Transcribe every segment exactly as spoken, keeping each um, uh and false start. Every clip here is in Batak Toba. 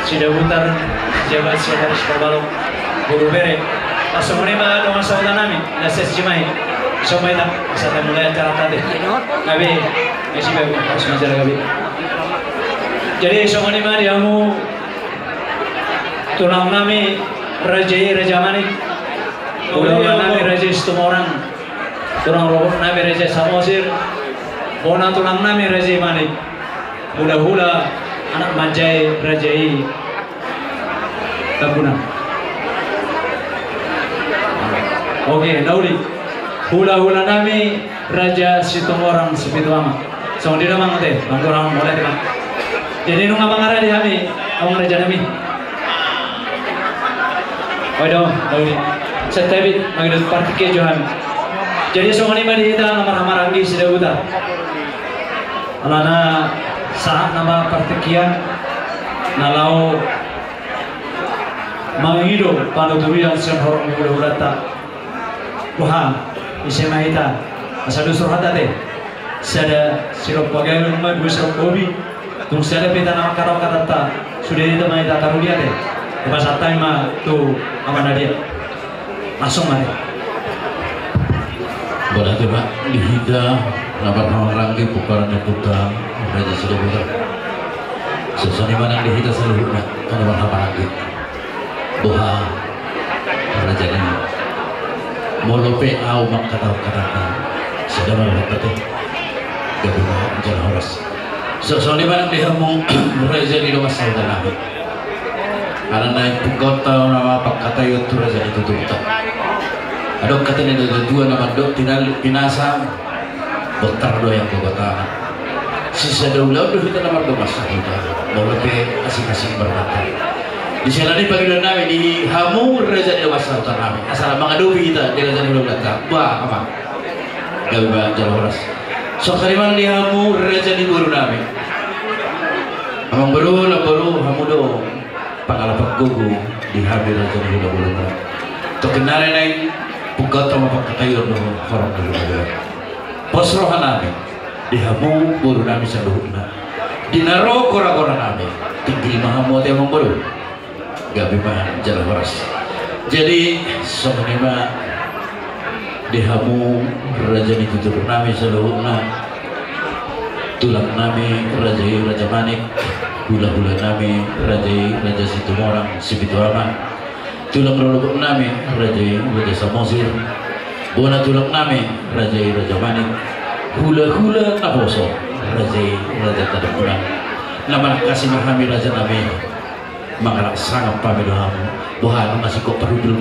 Sidabutar, Sijabat, Siadar, Sidabalok, Boru Bere. Songon i ma dongan sahuta nami, Las S J Mai. Songon i ma, asa mulai acara tadi. Gabe, isi bae, harus ngajar gabe. Jadi songon i ma di hamu tulang nami, Raja i, Raja Manik. Hula-hula nami, Raja i Situmorang. Tulang rorobot nami, Raja i Samosir. Bona tulang nami, Raja i Manik. Hula-hula anak manjae, Raja i Tambunan. Oke, na uli. Hula-hula nami, Raja Situmorang Sipitu Ama. Songon dia ma ate, bangku rang mulai, Bang. Jadi nunga mangarade hami, amang raja nami. Oi do, oi. Santabi, mangido partingkian jo hami. Jadi songon i ma di hita na marhahamaranggi Sidabutar. Alana sahat nama partingkian na laho mangido panuturian sian horong ni hula-hulanta. Boha, ise ma hita, asa dos rohanta ate. Sada sirop pagayon ma dua sirop bobi. Tung sada pe hita na mangkatahon hatanta, sude hita ma hita tarugi ate. Dipasahat hami ma tu amanta dia. Langsung ma ate. Boha ate ma di hita na marhahamaranggi pomparan ni ompunta Raja Sidabutar. Songon i ma nang di hita saluhutna na marhahamaranggi. Boha, raja nami. Molo pe ahu mangkatahon hatangku, sada ma rohanta ate. Gabe ma jala horas. Songon i ma nang di hamu raja ni dongan sahuta nami. Alana i pungkaonta nama pangkataion tu raja ni tuturta. Adong hata ni natuatua na mandok, pinal-, pinasa bontar do ayam bobotana. Sisada ulaon do hita na mardongan sahuta, molo pe asing-asing marmata. Di siala ni pangidoan nami di hamu raja ni dongan sahuta nami, asa mangadopi hita di raja ni hula-hulanta. Boha, amang. Gabe ma jala horas. Songon i ma nang di hamu raja ni boru nami. Amangboru, namboru, hamu do pangalapan gogo di hami raja ni hula-hulanta. Tongkin nari naeng pungkaonta ma pangkataion dohot horong ni hula-hulanta. Pos roha nami di hamu boru nami saluhutna. Di na ro gora-gora nami, tinggil ma hamu ate, amangboru. Gabe ma jala horas. Jadi songon i ma di hamu raja ni tutur nami saluhutna. Tulang nami, Raja i Raja Manik. Hula-hula nami, Raja i Raja Situmorang Sipitu Ama. Tulang rorobot nami, Raja i Raja Samosir. Bona tulang nami, Raja i Raja Manik. Hula-hula naposo, Raja i Raja Tambunan. Na manangkasi ma hami, raja nami, mangalap sangap hami do hamu. Boha, nunga singkop parhundul?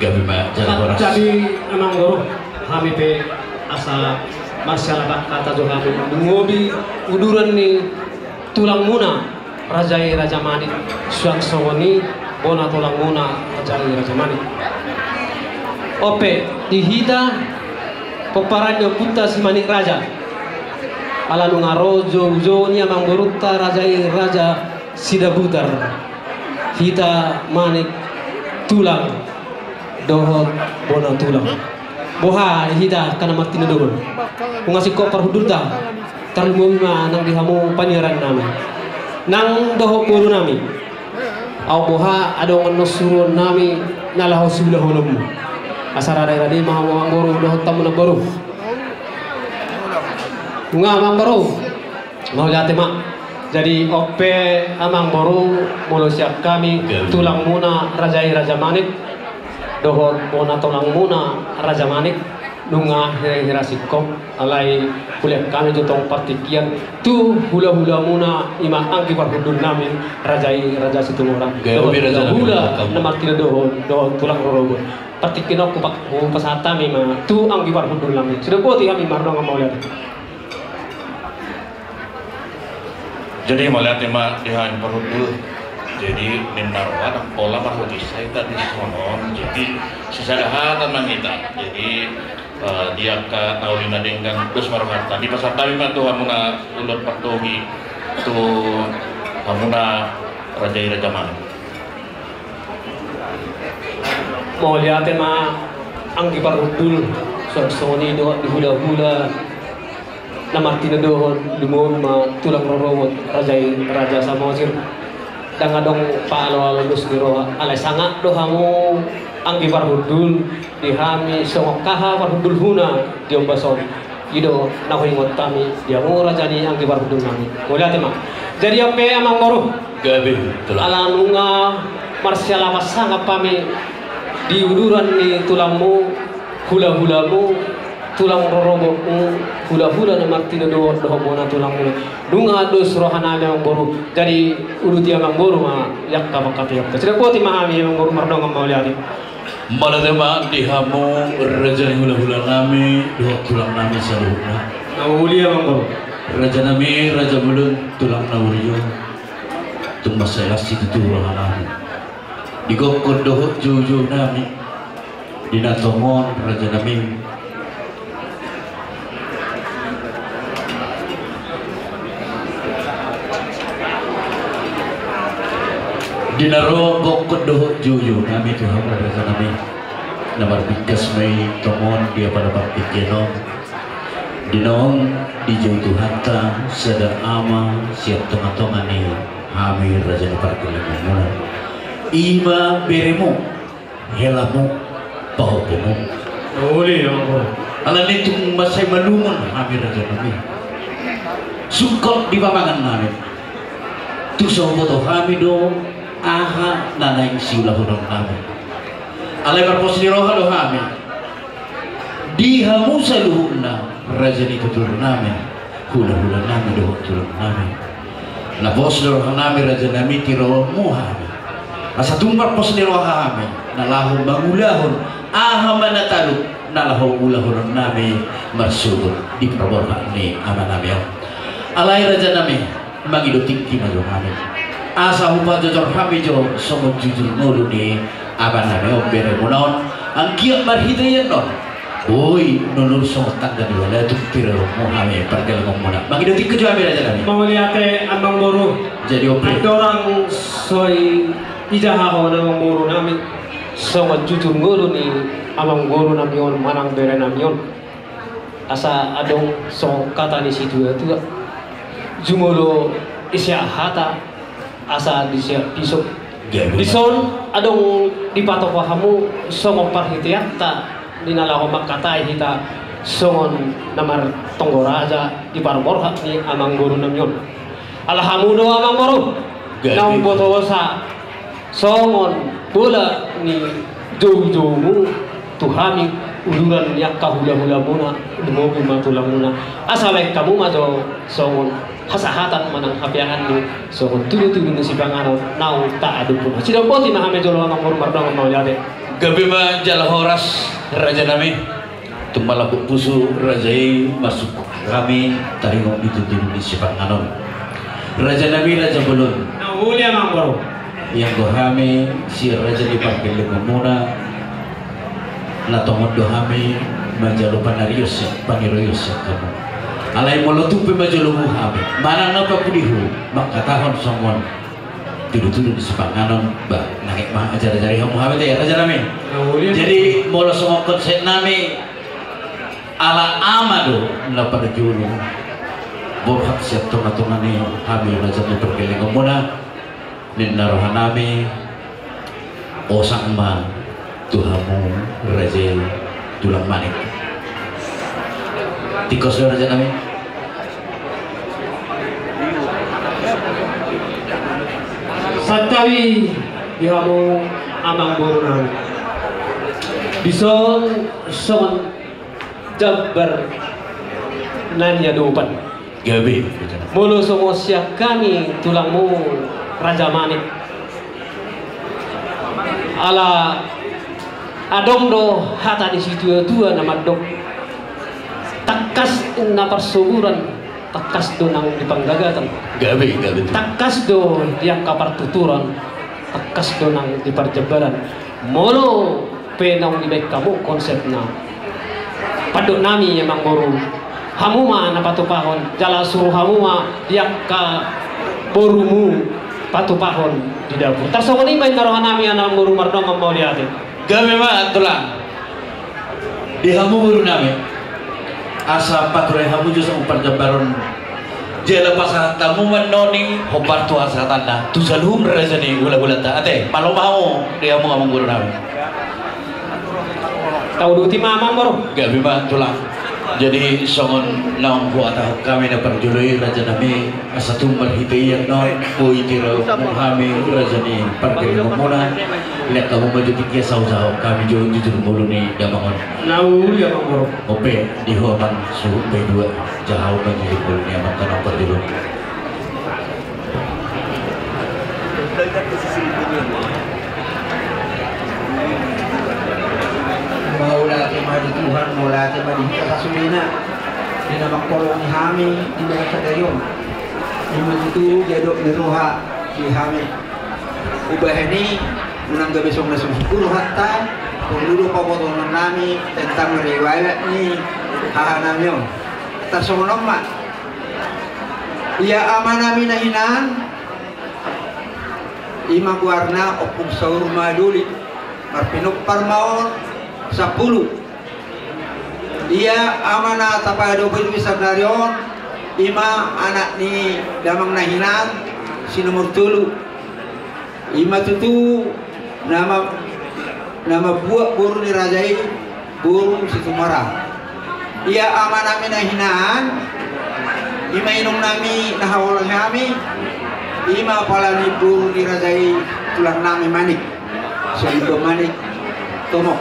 Gabe ma jala horas. Jadi, amangboru, hami pe asa marsialapan hata jo hami, lumobi uduran ni tulangmuna, Raja i Raja Manik, suang songon i bona tulangmuna, Raja i Raja Manik. On pe, di hita pomparan ni ompunta si Manik Raja. Ala nunga ro jou-jou ni amangborunta, Raja i Raja Sidabutar, hita Manik tulang dohot bona tulang. Boha hita angka na martinodohon? Nunga singkop parhundulta, tarlumobi ma nang di hamu paniaran nami, nang dohot boru nami. Au boha adong annon suruon nami na laho siulahononmu. Asa rade-rade ma hamu amangboru dohot hamu namboru. Nunga amangboru. Mauliate ma. Jadi on pe amangboru, molo sian hami, gabe, tulangmuna Raja i Raja Manik dohot bona tulangmuna Raja Manik, nunga hira-hira singkop, alai hulean hami jo tong partingkian tu hula-hulamuna, i ma anggi parhundul nami, Raja i Raja Situmorang, gabe, dohot raja nami, hula-hula na martinodohon dohot tulang rorobot. Partingkian on hupa-, hupasahat hami ma tu anggi parhundul nami. Sude boti hami mardongan mauliate. Jadi mauliate ma di hami parhundul. Jadi ninna roha ndang pola marhobis hita di son on. Jadi sisada hata ma hita. Jadi, eh, di angka na uli na denggan dos ma rohanta. Dipasahat hami ma tu hamuna ulaon partogi, tu hamuna Raja i Raja Manik. Mauliate ma anggi parhundul, suang songon i dohot di hula-hula na martinodohon, lumobi ma tulang rorobot, Raja i Raja Samosir. Ndang adong paalo-alo dos ni roha, alai sangap do hamu anggi parhundul di hami songon haha parhundulhuna di ombas on. I do na huingot hami di hamu raja ni anggi parhundul nami. Mauliate ma. Jadi on pe amang boru. Gabe, tulang. Ala nunga marsialapan sangap hami di uduran ni tulangmu, hulahulamu, tulang rorobotmu, hulahula na martinodohon dohot bona tulangmuna. Nunga dos roha nami amang boru, jadi uduti amang boru ma i angka pangkataion. Sidapoti ma hami amang boru mardongan mauliate. Mauliate ma di hamu raja ni hulahula nami dohot tulang nami saluhutna. Na uli amang boru. Raja nami, raja bolon, tulang na uli on. Tung mansai las situtu roha nami di gokkon dohot joujou nami. Di na tongon raja nami. Di na ro gokkon dohot joujou nami tu hamu raja nami. Na marbingkas ma i tongon di apala partingkian on. Di na on dijou Tuhanta sada ama sian tongatonga ni hami raja ni pargellengonmuna. I ma beremu. Helamu, pahopomu. Uli, amang boru. Alani tung mansai malumon hami raja nami. Sungkot di pamangan nami. Tung so huboto hami do aha na naeng siulahonon nami. Alai marpos ni roha do hami. Di hamu saluhutna raja ni tutur nami, hulahula nami dohot tulang nami. Na pos do roha nami raja nami tiroonmu hami. Asa tung marpos ni roha hami na laho mangulahon aha ma na talu na laho ulahonon nami marsogot di parborhat ni ama nami on. Alai raja nami, mangido tingki ma jo hami. Asa hupajojor hami jo songon jujur ngolu ni ama nami on beremuna on. Anggiat marhite i annon boi nunur songon tangga ni walatung tiroonmu hami pargellengonmuna. Mangido tingki jo hami raja nami. Mauliate amang boru. Jadi on pe. Andorang so dijaha ho amang boru nami songon jujur ngolu ni amang boru nami on manang bere nami on. Asa adong songon hata ni situatua. Jumolo sian hata asa disian pisok. Gabe. Dison adong dipatopa hamu songon parhiteanta di na laho mangkatai hita songon na martonggo raja di parborhat ni amang boru nami on. Ala hamu do amang boru. Gabe. Naung botosa songon bola ni joujoumu tu hami uduran ni angka hulahulamuna, lumobi ma tulangmuna. Asa baen hamu ma jo songon hasahatan manang hapeahan ni songon tudutudu ni sipanganon naung taadophon. Sidapoti ma hami jolo amang boru mardongan mauliate. Gabe ma jala horas raja nami. Tung malambok pusu raja i marsungkun hami taringot di tudutudu ni sipanganon. Raja nami raja bolon. Na uli amang boru. Ianggo hami sian raja ni pargellengonmuna na tongon do hami manjalo panarion sian, paniroion sian hamu. Alai molo tung pe manjalo hu hami manang na papudihu mangkatahon songon tudutudu ni sipanganon ba nangek ma ajarajari hamu hami te raja nami. Na uli. Jadi molo songon konsep nami ala ama do na parjolo borhat sian tongatonga ni hami raja ni pargellengonmuna. Ninna roha nami osang ma tu hamu raja i tulang manik. Tingkos do raja nami. Santabi di hamu amang boru nami. Dison songon jambar na niadopan. Gabe. Molo songon sian hami tulangmu raja manik. Ala adong do hata ni situatua na mandok tangkas na parsoburan, tangkas do nang di panggagatan. Gabe, gabe. Tangkas do di angka partuturan, tangkas do nang di parjambaran. Molo pe naung dibaen hamu konsepna, pandok nami amang boru, hamu ma na patupahon jala suru hamu ma di angka borumu patupahon di dapur. Tarsongon i ma ninna roha nami amang boru mardongan mauliate. Gabe ma tulang. Di hamu boru nami asa paturai hamu jo songon parjambaron Jala pasahat hamu ma annon i hombar tu hasahatanna tu saluhut raja ni hulahulanta. Ate, malo ma hamu di hamu amang guru nami. Tauduti ma amang boru. Gabe ma tulang. Jadi songon naung huhatahon hami na parjolo i raja nami, asa tung marhite i annon boi tiraupmu hami raja ni pargellengmuna. Lehon hamu ma jo tingki asa hujahahon hami jo jujur ngolu ni damang on. Na uli amang boru. Ope di ho amang suhut pe dua. Jahahon ma jujur ngolu ni amang na parjolo. Mauliate ma di Tuhan, mauliate ma di hita sasudena. Di na mangkorhon hami di bagasan sadari on. Ima tutu didok ni roha di hami. Umbahen i, unang gabe songon na so sungkun rohanta, porlu do pabotohon nami tentang riwayat ni haha nami on. Tarsongon on ma. Ia ama nami na hinan, ima goarna Ompung Saur Madoli, marpinompar ma on sampulu. Ia ama na tapadope di sadari on, ima anak ni damang na hinan, si nomor tolu. Ima tutu na ma-, na mambuat boru ni raja i, boru Situmorang. Ia ama nami na hinan, ima inong nami na haholongi hami, ima pala ni boru ni raja i tulang nami Manik, Solimba Manik Tomok.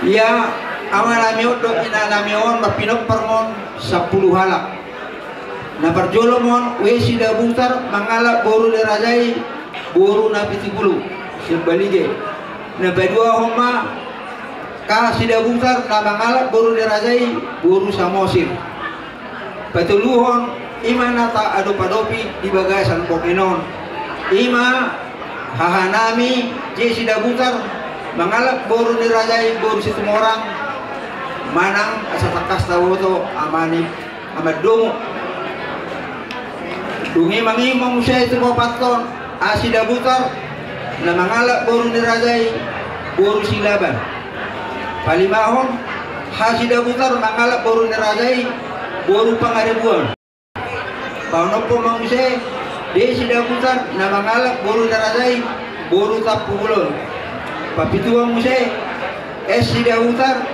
Ia ama nami on dohot ina nami on marpinompar ma on sampulu halak. Na parjolo ma on W. Sidabutar mangalap boru ni raja i, boru Napitupulu, Sibalige. Na paduahon ma K. Sidabutar na mangalap boru ni raja i, boru Samosir. Patoluhon, ima na taadopadopi di bagasan borngin on, ima haha nami J. Sidabutar mangalap boru ni raja i, boru Situmorang, manang asa tangkas taboto ama ni Amandomu. Dung i mangihut ma muse tu paopathon, A. Sidabutar na mangalap boru ni raja i, boru Silaban. Palimahon, H. Sidabutar mangalap boru ni raja i, boru Pangaribuan. Paonomhon ma muse D. Sidabutar na mangalap boru ni raja i, boru Tampubolon. Papituhon muse S. Sidabutar,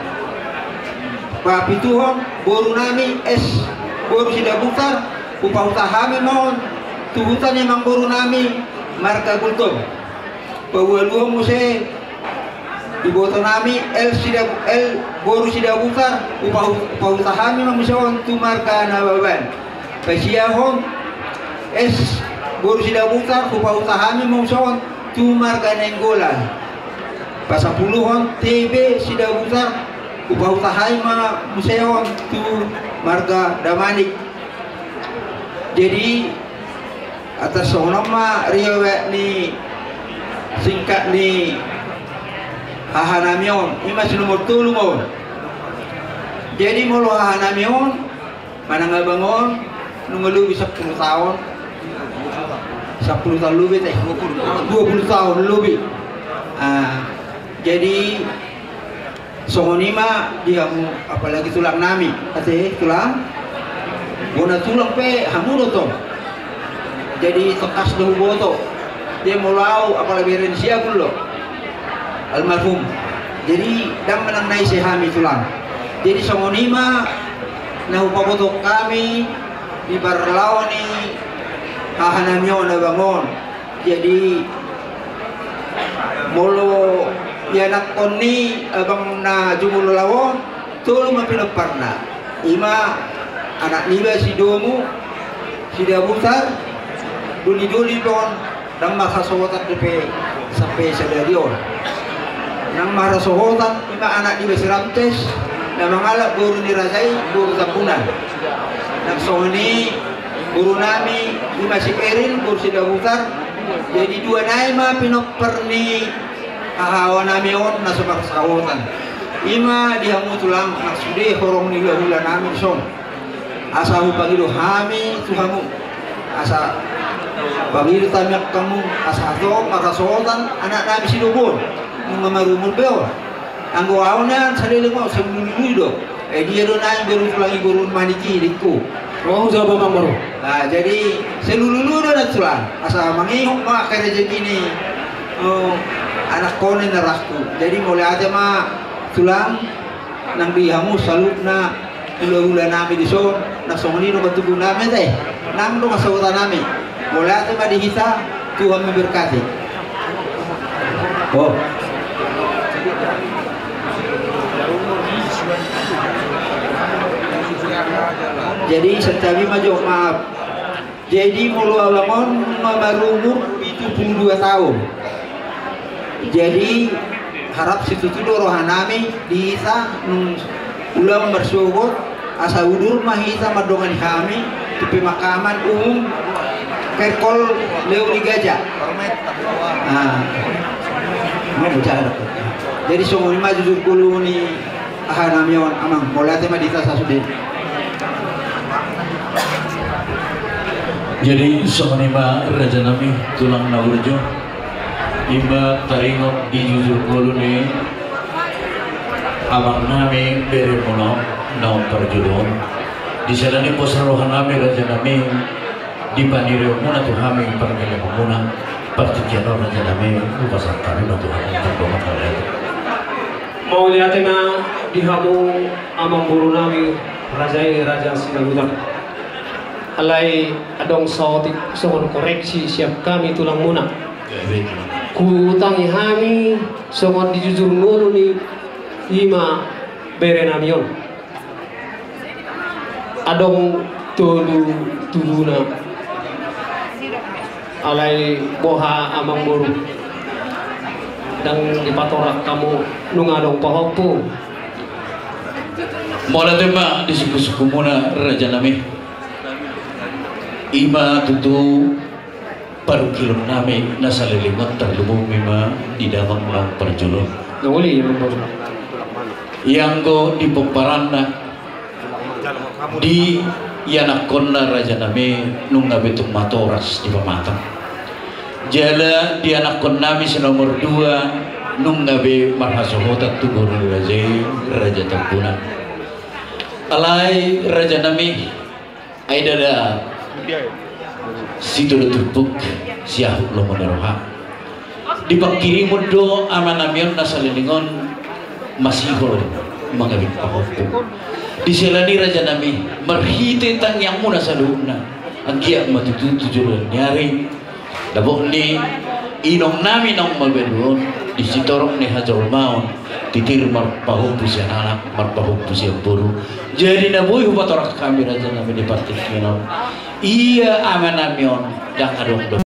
papituhon boru nami S. boru Sidabutar, hupahuta hami ma on tu huta ni amangboru nami marga Gultom. Paualuhon muse iboto nami L. Sida-, L. boru Sidabutar, hupahu-, hupahuta hami ma muse on tu marga Nababan. Pasiahon S. boru Sidabutar, hupahuta hami ma muse on tu marga Nainggolan. Pasapuluhon T. B. Sidabutar, hupahuta hami ma muse on tu marga Damanik. Jadi, atas songon on ma riwayat ni singkat ni haha nami on, ima si nomor tolu ma on. Jadi, molo haha nami on, manang abang on, nunga lobi sampulu taon. Sampulu taon lobi, te. Dua pulu taon lobi. Ah, jadi, songon i ma di hamu, apalagi tulang nami, ate, tulang. Bona tulang pe hamu do tong. Jadi, tangkas do huboto. Dia molo au, apala bere ni si Abul do. Almarhum. Jadi, ndang manang na ise hami tulang. Jadi, songon i ma na hupaboto hami di parlao ni haha nami on, abang on. Jadi, molo ianakhon ni abang na jumolo laho on, tolu ma pinomparna. Ima anak niba si Domu, Sidabutar, doli-doli pe on, ndang marhasohotan dope sampe sadari on. Nang marhasohotan, ima anak niba si Ramses, na mangalap boru ni raja i, boru Tambunan. Nang songon i, boru nami, ima si Eril, boru Sidabutar. Jadi, dua nai ma pinompar ni haha nami on na so marhasohotan. Ima di hamu tulang, nang sude horong ni hulahula nami dison. Asa hupangido hami tu hamu. Asa pangido hami angka hamu, asa hatop marhasohotan anak nami si Domu on. Nunga marumur be on. Anggo au nian saleleng on, saleleng do. Eh, dia do nang boru tulang i, boru manik i, dengku. Oh, jawab, Amang Boru. Nah, jadi selulu do nang tulang. Asa mangihut ma angka rejeki ni, oh, anak kone na rahku. Jadi mauliate ma tulang nang di hamu saluhutna hulahula nami dison, nang songon i do patubu nami ate. Nang do masahuta nami. Mauliate ma di hita, Tuhan memberkati. Oh. Jadi santabi ma jo, maaf. Jadi molo abang on ma marumur pitu pulu dua taon. Jadi harap situtu do roha nami di hita nung ulaon marsogot, asa udur ma hita mandongani hami tu pemakaman umum Kerkol Leoni Gaja. Ah. Jadi songon i ma jujur ngolu ni aha nami on, Amang, mauliate ma di hita sasude. Jadi songon i ma raja nami, tulang na burju. I ma taringot di jujur ngolu ni abang nami, bere muna naung parjolo on. Di siala ni pos roha nami, raja nami, di panirion muna tu hami parngeleon muna, partingkian on raja nami, hupasahat hami ma tu hami pardongan mauliate. Mauliate ma di hamu amang boru nami, raja i, raja Simanjuntak. Alai adong saotik songon koreksi sian hami tulang muna. Huutangi hami songon di jujur ngolu ni i ma bere nami on. Adong tolu tubuna. Alai boha amang boru, ndang dipatorak hamu nunga adong pahompu? Mauliate ma di sungkunsungkun muna raja nami. I ma tutu parungkilon nami na saleleng on, tarlumobi ma di damang naung parjolo. Ianggo di pomparanna, di ianakhonna raja nami nunga be tung matoras di pamatang. Jala di anakhon nami si nomor dua nunga be marhasohotan tu boru ni raja i, raja Tambunan. Alai raja nami, ai ndada sitolu turpuk, siahut lomo ni roha. Dipangkirimon do ama nami on na saleleng on masihol mangabing pahompu. Di siala ni raja nami, marhite tangiang muna saluhutna, anggiat ma tutu tu joloan ni ari, dapot ni inong nami naung mabalu on, di sitorop ni hajolmaon, titir marpahompu sian anak, marpahompu sian boru. Jadi na boi hupatorak hami raja nami di partingkian on, ia ama nami on ndang adong do.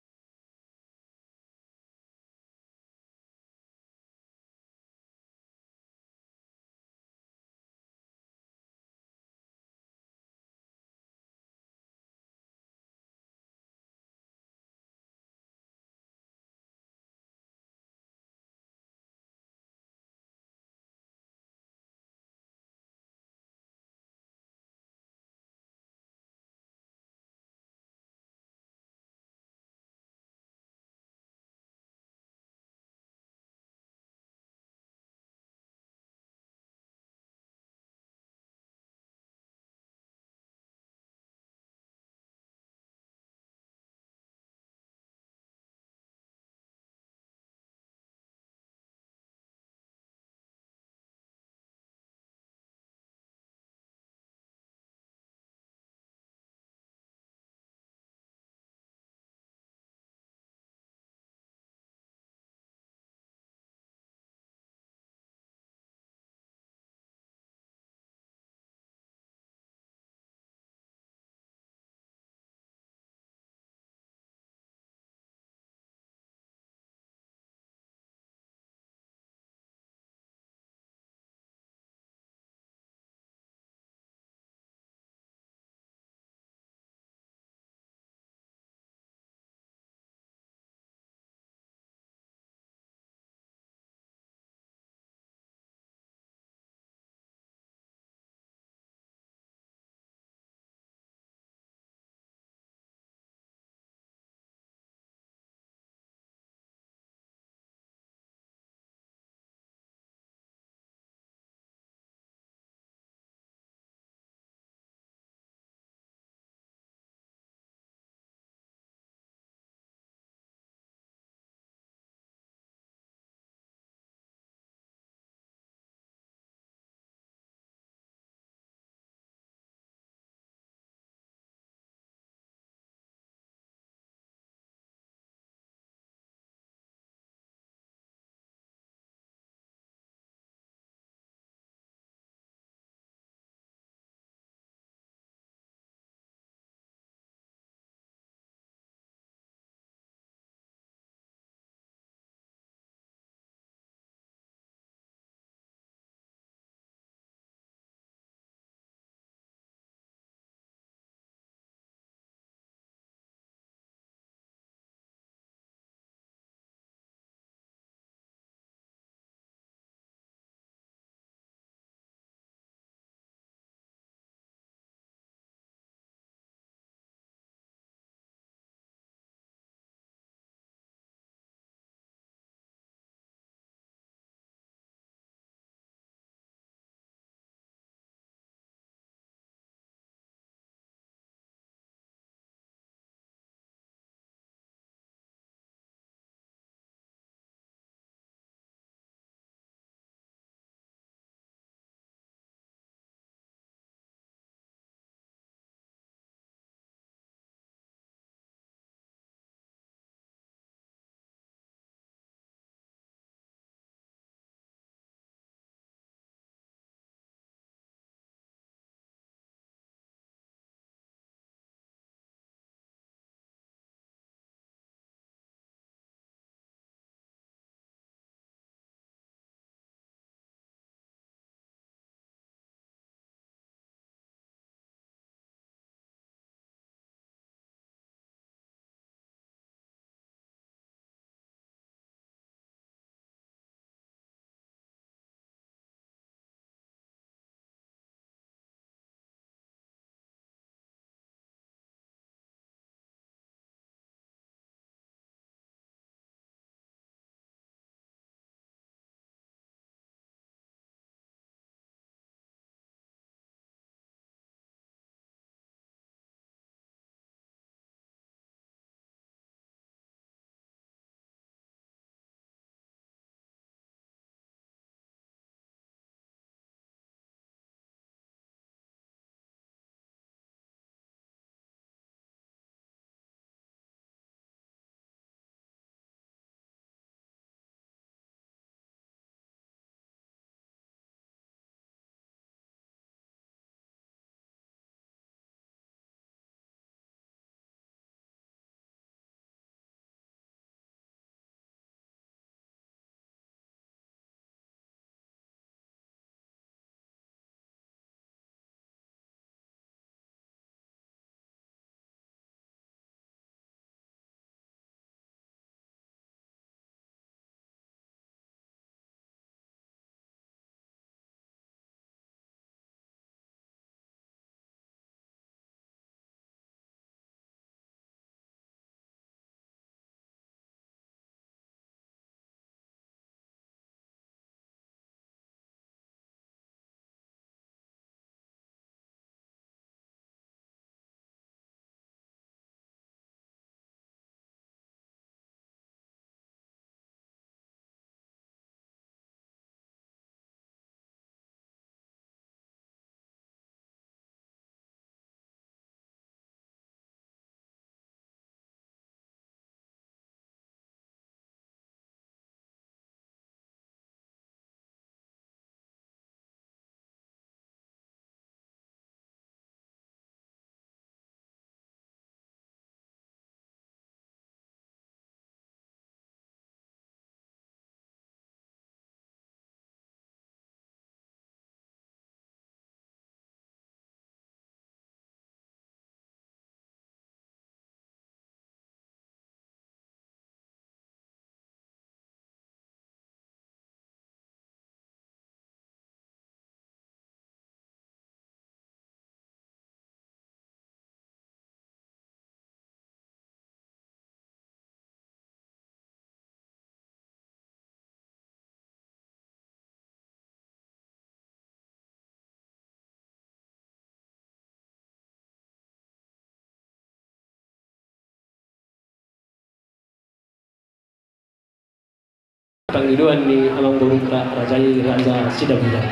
Pangidoan ni amangborunta raja i, Raja Sidabungan.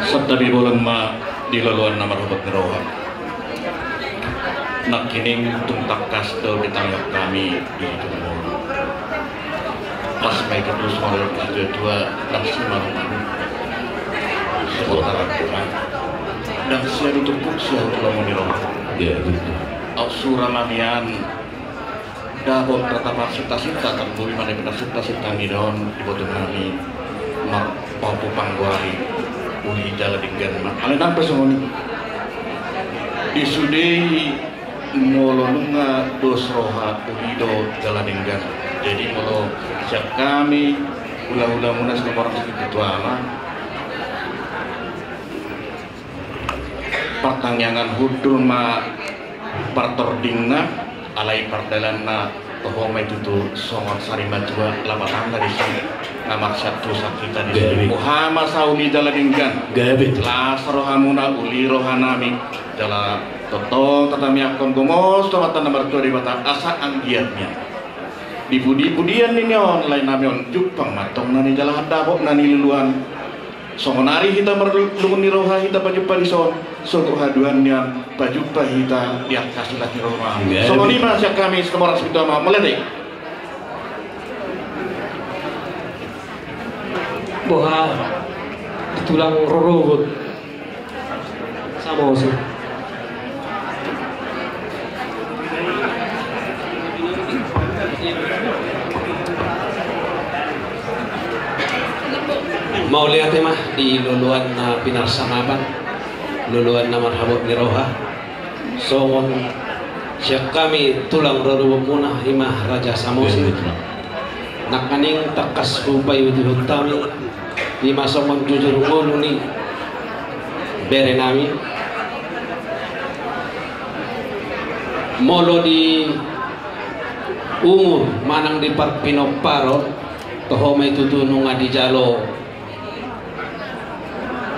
Santabi bolon ma di loloan na marhabot ni roha. Nangkining tung tangkas do ditangiang hami di tingki on. Pas ma i tutu songon na didok tua-tua, ndang simanumanup, sibotoran-botoran, ndang siadu turpuk, siadu lomo ni roha. Iya, betul. Aut sura ma nian. Dapot rata parsinta-sinta, tarlumobi ma na pinarsinta-sinta ni daon, diboto nami marpahompu panggoari, uli jala denggan ma. Alai nang pe songon i, di sude i molo nunga dos roha, uli do jala denggan. Jadi molo sian hami hula-hulamuna Situmorang Sipitu Ama, partangiangan hundul ma partordingna, alai pardalanna toho ma i tutu songon sarimatua, lapatanna disi, na marsiantusan hita disi. Gabe. Boha ma sauli jala denggan. Gabe. Las rohamuna, uli rohanami, jala tongtong tatamiangkon gomos tu Amanta na martua Debata asa anggiat nian di pudi-pudian ni on lae nami on jumpang ma antong na ni jala handapot na niluluan. Songon ari hita marlungun ni roha hita pajumpa dison, sogot haduan nian pajumpa hita di angka silas ni roha. Iya, songon i ma sian hami Situmorang Sipitu Ama, mauliate. Boha di tulang rorobot Samosir. Mauliate ma di loloan na pinarsangapan, loloan na marhabot ni roha. Songon sian hami tulang rorobotmuna, i ma Raja Samosir. Iya, betul. Nangkaning tangkas hupaihut-ihut hami, i ma songon jujur ngolu ni berenami. Molo di umur manang di parpinomparon, toho ma i tutu nunga dijalo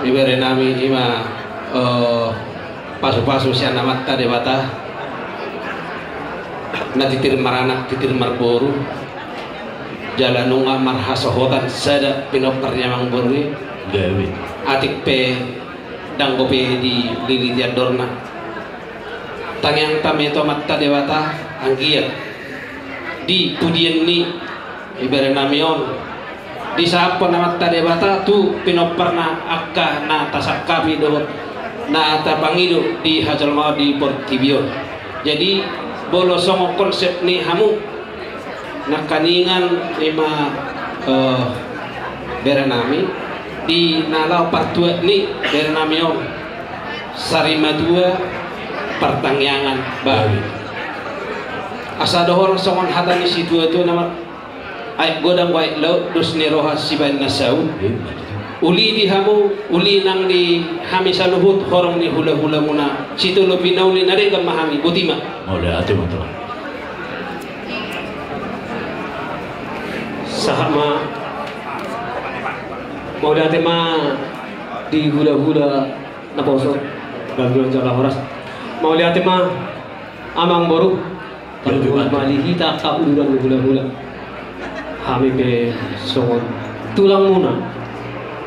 iberenami, i ma, eh, pasu-pasu sian Amanta Debata, na titir maranak, titir marboru, jala nunga marhasohotan sada pinompar ni amangboru i. Gabe. Atik pe ndang dope dililiti andorna. Tangiangta ma i tu Amanta Debata, anggiat di pudian ni iberenami on, disahaphon Amanta Debata tu pinomparna angka na tasangkapi dohot na tapangido di hajolmaon di portibi on. Jadi, molo songon konsep ni hamu nangkaningan, i ma, eh, berenami, di na laho partuat ni berenami on, sarimatua partangiangan babi. Asa dohonon songon hata ni situa-tua nama, aek godang aek laut, dos ni roha sibaen na saut. Uli di hamu, uli nang di hami saluhut horong ni hula-hulamuna, sitolopi na uli na denggan ma hami, boti ma. Mauliate ma tulang. Sahat ma. Mauliate ma di hula-hula naposo, gabe jala horas. Mauliate ma amangboru. Tarlumobi ma di hita angka uduran ni hula-hula. Hami pe songon tulangmuna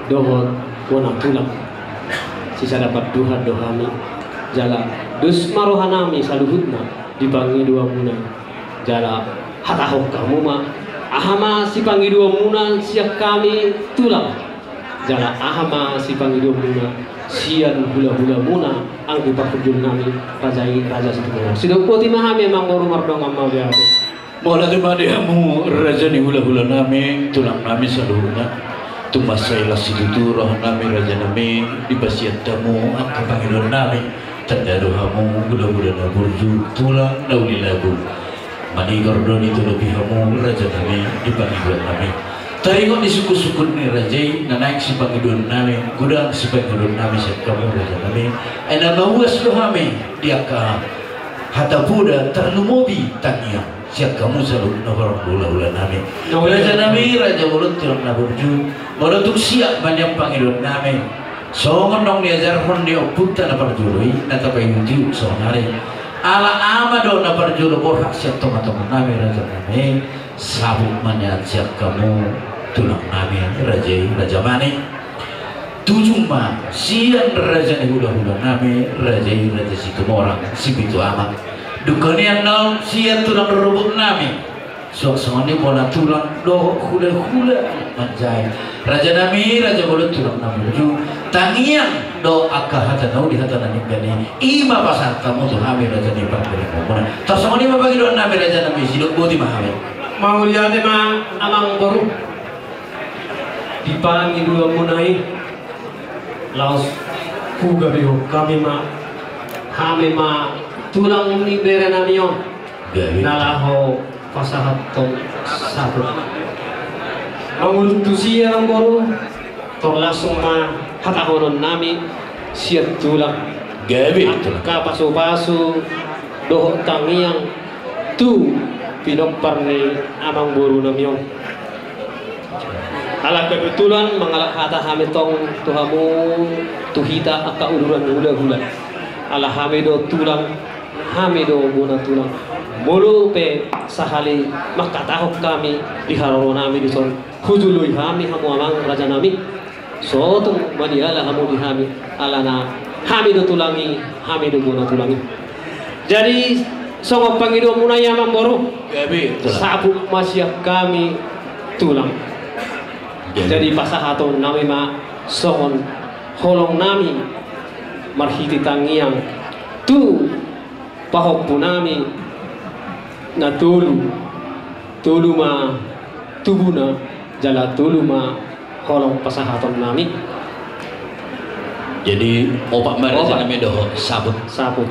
dohot bona tulang, sisada panduhan do hami. Jala dos ma rohanami saluhutna di pangidoanmuna. Jala hatahon hamu ma, aha ma sipangidoanmuna sian hami tulang, jala aha ma sipangidoanmuna sian hula-hulamuna anggi parhundulnami raja i, Raja Situmorang. Sidok boti ma hami amangboru mardongan mauliate. Mauliate ma di hamu raja ni hula-hulanami, tulangnami saluhutna. Tung mansai las situtu rohanami rajanami, dipasiat hamu angka pangidoannami. Tanda do hamu hula-hula na burju, tulang na uli lagu. Manigor do ditolopi hamu rajanami di pangidoannami. Taringot ni sungkun-sungkun ni raja i na naeng sipangidoannami, godang sipangidoannami sian hamu rajanami. Ai na mauas do hami di angka hata poda tarlumobi tangiang sian hamu saluhutna horong hula-hulanami. Rajanami, raja bolon, tulang na burju, molo tung siap ma nian pangidoannami, songon naung niajarhon ni ompunta na parjolo i, na tapaihut-ihut sonari. Ala ama do na parjolo borhat sian tongatonganami, rajanami, sabut ma nian sian hamu tulangnami, raja i, raja mane. Tujung ma sian raja ni hulahulanami, raja i, raja Situmorang, Sipitu Ama. Dungkon i annon sian tulang rorobotnami. Suang songon i bona tulang dohot hulahula manjae. Rajanami, raja bolon, tulang na burju, tangiang do angka hata na uli, hata na denggan i, i ma pasahat hamu tu hami, raja ni pargellengmuna. Tarsongon i ma pangidoannami, rajanami, sidok boti ma hami. Mauliate ma, amangboru. Di pangidoanmuna i, laos hugabehon hami ma, hami ma tulang ni berenami on. Gabe. Na laho pasahathon sabut. Mangultusi, amangboru, tor langsung ma hatahononnami sian tulang. Gabe, tulang. Angka pasupasu dohot tangiang tu pinompar ni amangborunami on. Ala kebetulan mangalap hata hami tong tu hamu, tu hita angka uduran hulahula. Ala hami do tulang, hami do bona tulang. Molo pe sahali mangkatahon hami di haroroanami dison, hujului hami hamu, amang rajanami. So tung maniala hamu di hami, alana hami do tulang i, hami do bona tulang i. Jadi, songon pangidoanmuna i, amangboru. Gabe, tulang. Sabut ma sian hami tulang. Gabe. Jadi, pasahatonnami ma songon holongnami marhite tangiang tu pahompunami na tolu. Tolu ma tubuna, jala tolu ma holong pasahatonnami. Jadi, opat ma, opat, rajanami dohot sabut. Sabut.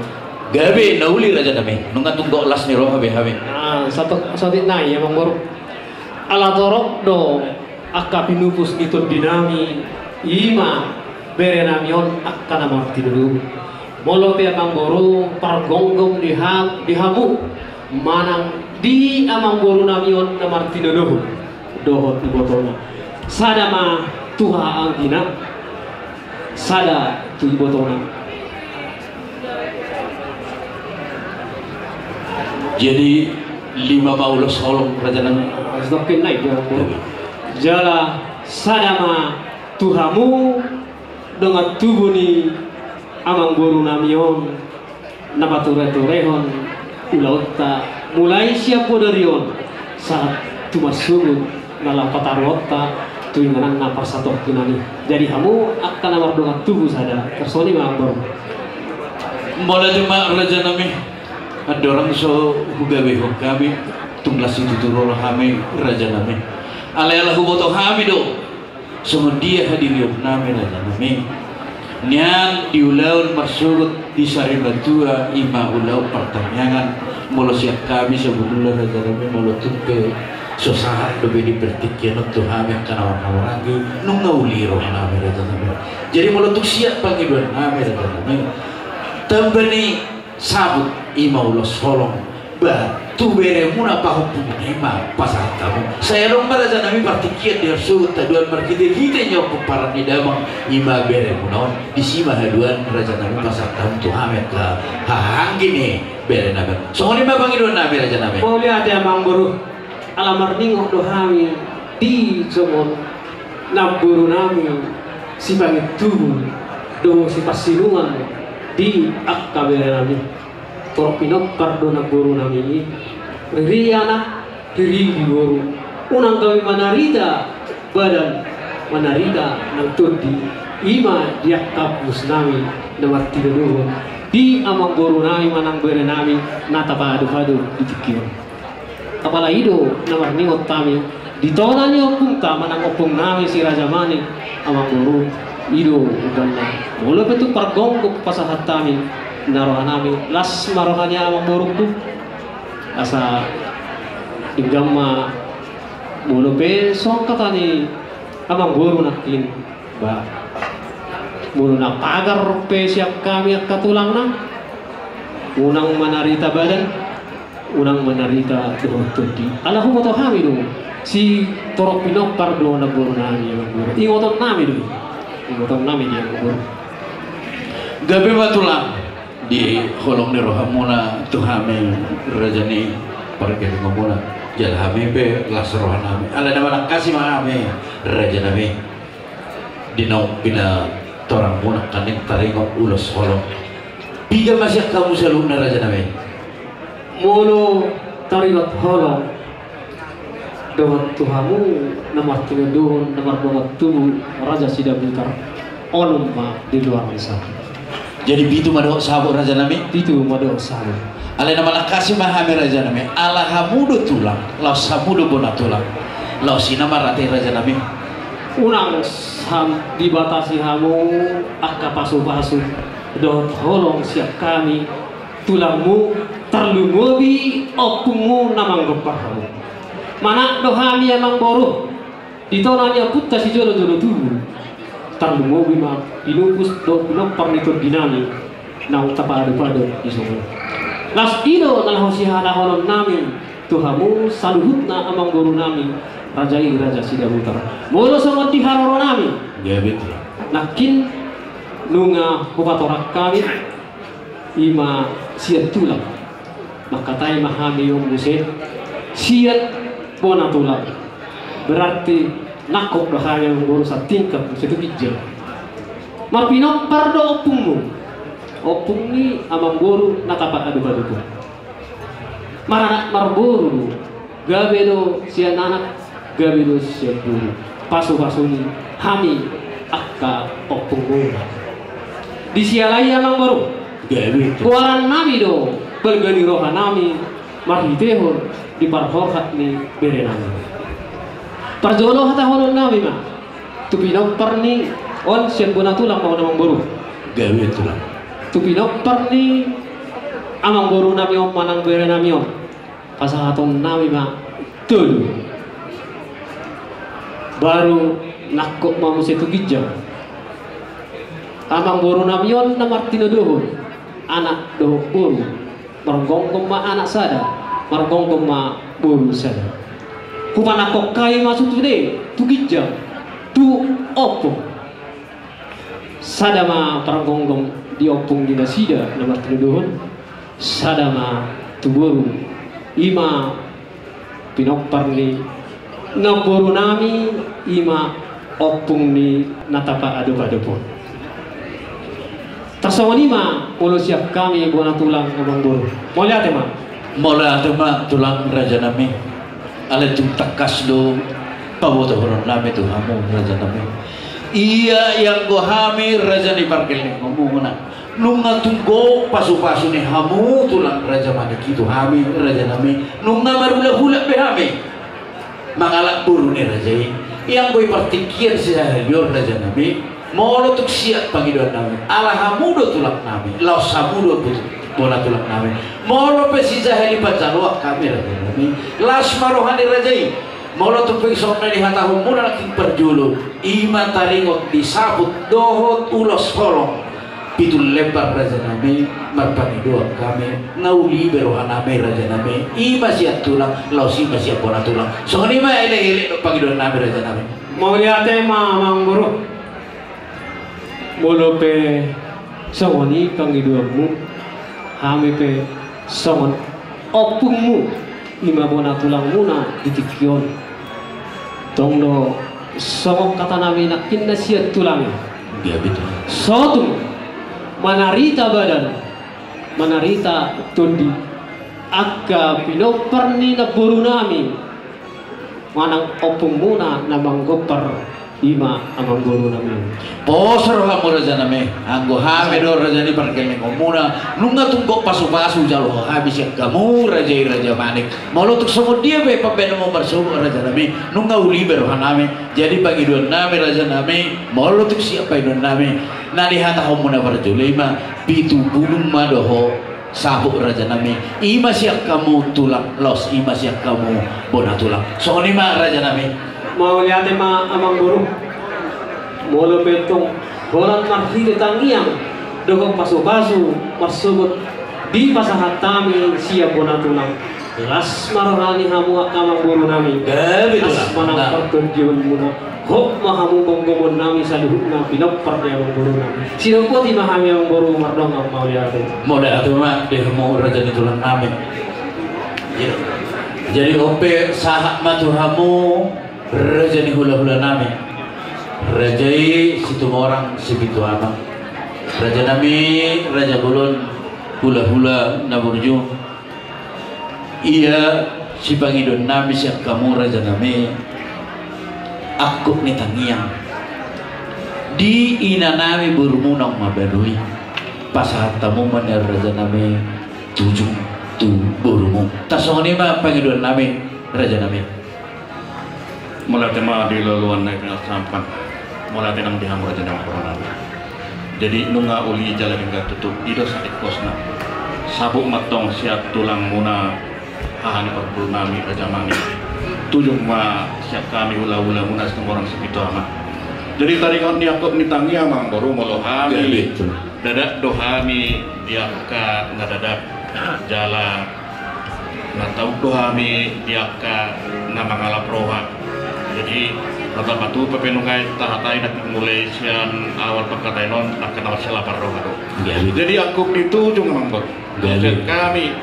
Gabe na uli, rajanami. Nunga tung dok las ni roha be hami. Ah, satu, satu nai, amangboru. Ala torop do angka pinupus ni tondinami, i ma berenami on angka na martinodohon. Molo pe, amangboru, pargomgom di ha-, di hamu manang di amangborunami on na martinodohon dohot ibotona, sada ma tu hahaanggina, sada tu ibotona. Jadi, lima ma ulos holong, rajanami. Setokken nai, amangboru. Jala sada ma tu hamu dongan tubu ni amangborunami on, na patureturehon ulaonta mulai sian bodari on sahat tu marsogot na laho pataruonta tu inganan na parsatongkinan i. Jadi hamu angka na mardongan tubu sada, tarsongon i ma, amangboru. Mauliate ma, rajanami. Andorang so hugabehon hami, tung las situtu roha hami, rajanami. Alai ala huboto hami do songon dia hadirionnami, rajanami, nian di ulaon marsogot di sarimatua, i ma ulaon partangiangan. Molo sian hami sabunulna, rajanami, molo tung pe so sahat dope di partingkian on tu hami angka na marhahamaranggi, nunga uli rohanami, rajanami. Jadi molo tung sian pangidoannami, rajanami, tamba ni sabut, i ma ulos holong, ba tu beremuna pahompumuna i ma pasahat hamu. Sai adong ma, rajanami, partingkian di harsogot haduan marhitehite ni pomparan ni damang, i ma beremuna on, disi ma haduan, rajanami, pasahat hamu tu hami angka hahaanggi ni berenami. Songon i ma pangidoannami, rajanami. Mauliate, amangboru. Ala marningot do hami di songon namborunami, sipangintubu dohot sipansinungan di angka berenami. Torop pinompar do namborunami i, riri anak, riri boru. Unang gabe manarita badan, manarita nang tondi. I ma di angka ompungnami na martinodohon di amangborunami manang berenami na tapahadohado di tingki on. Apala i do na marningot hami di tona ni ompungta manang ompungnami si Raja Mane, amangboru, i do umbahen na molo pe tung pargomgom pasahat hami, na rohanami las ma roha ni amangborungku. Asa denggan ma molo pe songon hata ni amangboru nangkin. Ba, molo na pagar pe sian hami angka tulangna, unang manarita badan, unang manarita dohot tondi. Ala huboto hami do si torop pinompar do namborunami, amangboru. Ingotonnami do i. Ingotonnami do i, amangboru. Gabe ma, tulang. Di holong ni rohamuna tu hami raja ni pargellengonmuna, jala hami pe las rohanami. Alai na manangkasi ma hami rajanami. Di naung pinatorangmuna nangkin taringot ulos holong. Piga ma sian hamu saluhutna rajanami? Molo taringot holong dohot tu hamu na martinodohon na mardongan tubu Raja Sidabutar, onom ma di luar ni sahat. Jadi pitu ma dohot saput rajanami? Pitu ma dohot saput. Alai na manangkasi ma hami rajanami, ala hamu do tulang, laos hamu do bona tulang. Laos i nama rate rajanami. Unang dibatasi hamu angka pasupasu dohot holong sian hami tulangmu, tarlumobi ompungmu na manggompar hamu. Manat do hami amangboru di tona ni ompunta sijolojolo tubu. Tarlumobi ma pinupus dohot pinompar ni tondinami naung tapaadopadop di songon i. Laos i do na laho sihatahononnami tu hamu saluhutna amangborunami, raja i Raja Sidabutar. Molo songon di haroronami, nangkin nunga hupatorang hami, i ma sian tulang. Mangkatai ma hami on muse sian bona tulang. Berarti nangkok do hami amangboru satingkat muse tu ginjang. Marpinompar do ompungmu, ompung ni amangboru na tapaadopadop on. Maranak marboru do, gabe do sian anak, gabe do sian boru. Pasupasu ni hami angka ompungmuna. Di siala i amangboru, goarannami do balga ni rohanami marhitehon di parhorhat ni berenami. Parjolo hatahononnami ma tu pinompar ni on sian bona tulang ma on amangboru. Gabe tulang. Tu pinompar ni amangborunami on manang berenami on, pasahatonnami ma tolu. Baru nangkok ma muse tu ginjang. Amangborunami on na martinodohon anak dohot boru. Margomgom ma anak sada, margomgom ma boru sada. Hupanangkok hami ma sude tu ginjang, tu ompung. Sada ma pargomgom di ompung ni nasida na martinodohon, sada ma tu boru, i ma pinompar ni namborunami, i ma ompung ni na tapaadopadop on. Tarsongon i ma molo sian hami bona tulang amangboru. Mauliate ma. Mauliate ma tulang rajanami. Alai tung tangkas do pabotohononnami tu hamu rajanami. Ia ianggo hami raja ni pargellengonmuna, nunga tung gok pasupasu ni hamu tulang raja manik i tu hami rajanami. Nunga marhulahula be hami mangalap boru ni raja i. Ianggo i partingkian sahali on rajanami, molo tung siat pangidoannami, ala hamu do tulangnami, laos hamu do bona tulangnami. Molo pe sisahali panjaloan hami rajanami, las ma roha ni raja i. Molo tung pe songon na nihatahonmuna nangkin parjolo, i ma taringot di saput dohot ulos holong pitu lembar rajanami, marpangidoan hami, nga uli be rohanami rajanami, i ma sian tulang, laos i ma sian bona tulang. Songon i ma elek-elek dohot pangidoannami rajanami. Mauliate ma amangboru. Molo pe songon i pangidoanmu, hami pe songon ompungmu, i ma bona tulangmuna di tingki on. Tong do songon hatanami nangkin na sian tulang i. Sotung manarita badan, manarita tondi, angka pinompar ni namborunami manang ompungmuna na manggompar, i ma amangborunami. Pos rohamu rajanami, anggo hami do raja ni pargellengonmuna, nunga tung gok pasupasu jalo hami sian hamu raja i raja manik. Molo tung songon dia pe pambahenanmu marsogot rajanami, nunga uli be rohanami. Jadi pangidoannami rajanami, molo tung siat pangidoannami, na nihatahonmuna parjolo i ma, pitu bulung ma dohot saput rajanami, i ma sian hamu tulang, laos i ma sian hamu bona tulang. Songon i ma rajanami. Mauliate ma amangboru. Molo pe tung holan marhite tangiang dohot pasupasu marsogot dipasahat hami sian bona tulang, las ma roha ni hamu angka amangborunami. Gabe tulang. Las ma nang partondionmuna. Hop ma hamu panggomoan nami saluhutna pinompar ni amangboru nami. Sidok boti ma hami amangboru mardongan mauliate. Mauliate ma di hamu raja ni tulang nami. Jadi on pe sahat ma tu hamu raja ni hulahula nami. Raja i Situmorang Sipitu Ama. Raja nami, raja bolon, hulahula na burju. Ia sipangidoan nami sian hamu raja nami, angkup ni tangiang di ina nami borumu naung mabalu i, pasahat hamu ma nian raja nami tujung tu borumu. Tarsongon i ma pangidoan nami raja nami. Mauliate ma di loloan na i pinarsampang. Mauliate nang di hamu raja ni amangboru nami. Jadi nunga uli jala denggan tutu, i do saingkosna. Sabut ma antong sian tulangmuna haha ni parboru nami raja nami. Tujung ma sian hami hulahula muna Situmorang Sipitu Ama. Jadi taringot ni angkup ni tangiang amangboru, molo hami, ya, betul, dadak do hami di angka na dadak jala na tauk do hami di angka na mangalap roha. Jadi na tapatupa pe nunga i tahatai, na mulai sian awal pangkataion on angka na marsialapan roha do. Jadi angkup ni tujung amangboru, sian hami,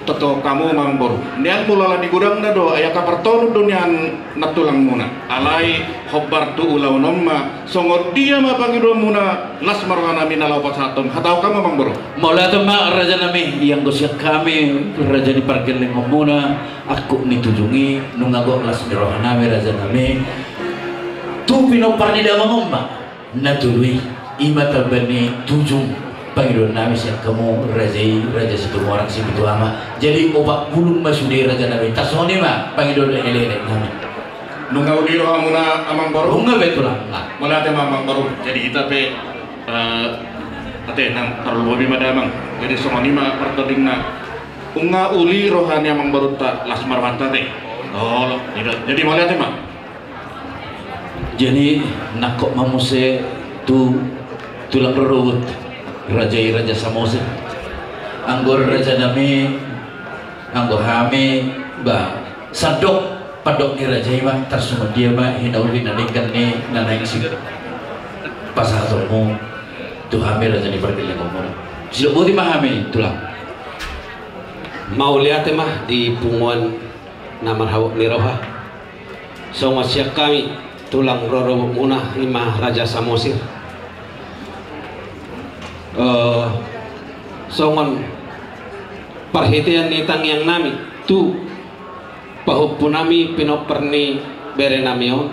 toto hamu amangboru, nian mulala ni godangna do, ai angka partolu do nian na tulangmuna. Alai hombar tu ulaon on ma, songon dia ma pangidoanmuna, las ma roha nami na laho pasahathon. Hatahon hamu amangboru. Mauliate ma raja nami, ianggo sian hami raja ni pargellengonmuna, angkup ni tujung i nunga gok las ni roha nami raja nami tu pinompar ni damang on ma na tolu i. I ma tamba ni tujung pangidoan nami sian hamu raja i, raja Situmorang Sipitu Ama. Jadi opat bulung ma sude raja nami. Tarsongon i ma pangidoan ni elek-elek nami. Nunga uli rohamuna amangboru? Nunga be tulang. Mauliate ma amangboru. Jadi hita pe, eh, ate nang tarlumobi ma damang. Jadi songon i ma partodingna. Nunga uli roha ni amangborunta, las ma rohanta ate. Olo, jadi mauliate ma. Jadi nangkok ma muse tu tulang rorobot, raja i raja Samosir. Anggo raja nami, anggo hami, ba, sandok pandok ni raja i ma, tarsongon dia ma hinauli na denggan ni na naeng sipasahatonmu tu hami raja ni pargellengonmuna. Sidok boti ma hami tulang. Mauliate ma di punguan na marhabot ni roha. Songon sian hami tulang rorobotmuna i ma raja Samosir. Eh, songon parhitean ni tangiang nami tu pahompu nami pinompar ni bere nami on,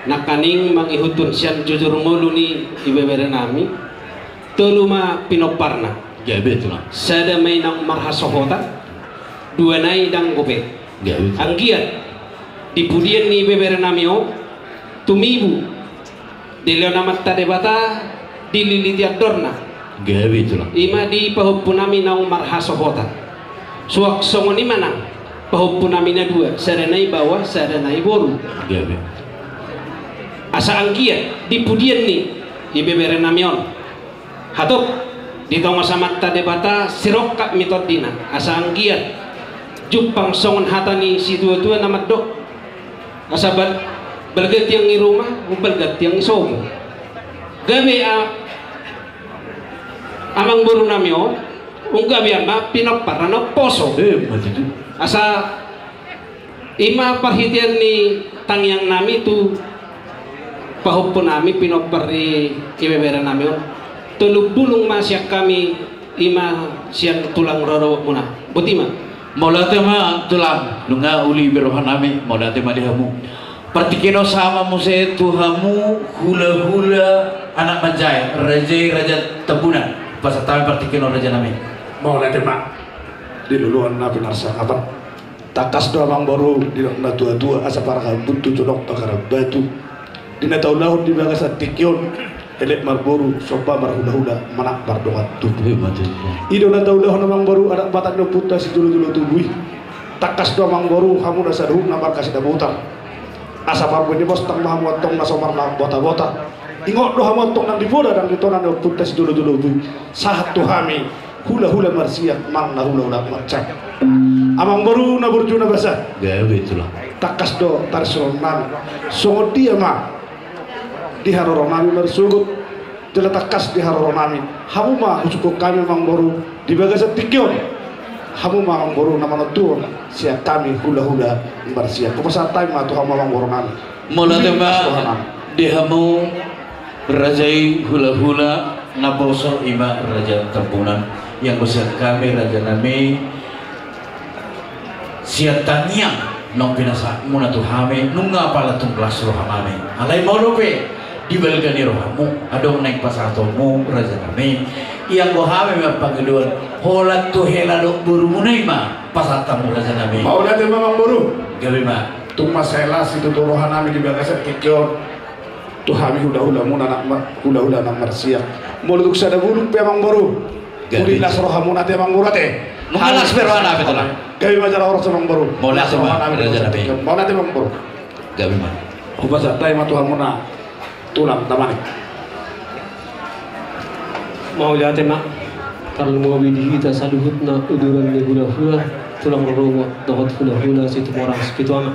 nangkaning mangihuthon sian jujur ngolu ni ibebere nami, tolu ma pinomparna. Gabe tulang. Sada ma i naung marhasohotan, dua nai ndang gope. Gabe tulang. Anggiat di pudian ni ibebere nami on tumibu dilehon Amanta Debata, dililiti andorna. Gabe tulang. I ma di pahompu nami naung marhasohotan. Suang songon i ma nang pahompu nami na dua, sada nai baoa, sada nai boru. Gabe. Asa anggiat di pudian ni ibebere nami on, hatop ditongos Amanta Debata sirongkap ma i tondina, asa anggiat jumpang songon hata ni situatua na mandok, asa bal-, balga tiang ni ruma, umbalga tiang ni sopo. Gabe a-, amangboru nami on, umgabe ma pinomparna na umposo. Eh, betul. Asa i ma parhitean ni tangiang nami tu pahompu nami pinompar ni ibebere nami on. Tolu bulung ma sian hami, i ma sian tulang rorobotmuna. Boti ma. Mauliate ma tulang, nunga uli be roha nami, mauliate ma di hamu. Partingkian on sahat ma muse tu hamu hulahula anak manjae, raja i raja Tambunan. Pasahat hami partingkian on raja nami. Mauliate ma di loloan na pinarsangapan. Tangkas do amangboru, didok na tuatua, asa parhambun tu jonok pangkaran batu. Di na taulahon di bagasan tingki on, elek marboru, somba marhulahula, manat mardongan tubu. I do na taulahon amangboru, adat Batak ni ompunta sijolojolo tubu i. Tangkas do amangboru, hamu na saluhutna markasi na botar. Asa parbue ni bostang ma hamu antong na so marlak botabota. Ingot do hamu antong nang di poda nang di tona ni ompunta sijolojolo tubu i. Sahat tu hami hulahula marsiak manang na hulahula marsiak. Amangboru na burju na basa. Gabe tulang. Tangkas do tarsongon nami. Songon dia ma di haroro nami marsogot, jala tangkas di haroro nami. Hamu ma husungkun hami amangboru di bagasan tingki on. Hamu ma amangboru na manontuhon sian hami hulahula marsiak. Hupasahat hami ma tu hamu amangboru nami. Mauliate ma di hamu raja i hulahula naposo, i ma raja Tambunan. Ianggo sian hami raja nami, sian tangiang naung pinasahatmuna tu hami, nunga pala tung las roha nami. Alai molo pe di balga ni rohamu adong naeng pasahatonmu raja nami, ianggo hami ma pangidoan, holan tu hela dohot borumuna i ma pasahat hamu raja nami. Mauliate ma amangboru. Gabe ma. Tung mansai las situtu roha nami di bagasan tingki on tu hami hulahulamuna na ma-, hulahula na marsiak. Molo tung sada bulung pe amangboru, gabe, uli las rohamuna ate amangboru ate. Nunga las pe roha nami tulang. Gabe ma jala horas amangboru. Mauliate ma raja nami. Mauliate amangboru. Gabe ma. Hupasahat hami ma tu hamuna tulang na manik. Mauliate ma. Tarlumobi di hita saluhutna uduran ni hulahula, tulang rorobot dohot hulahula Situmorang Sipitu Ama.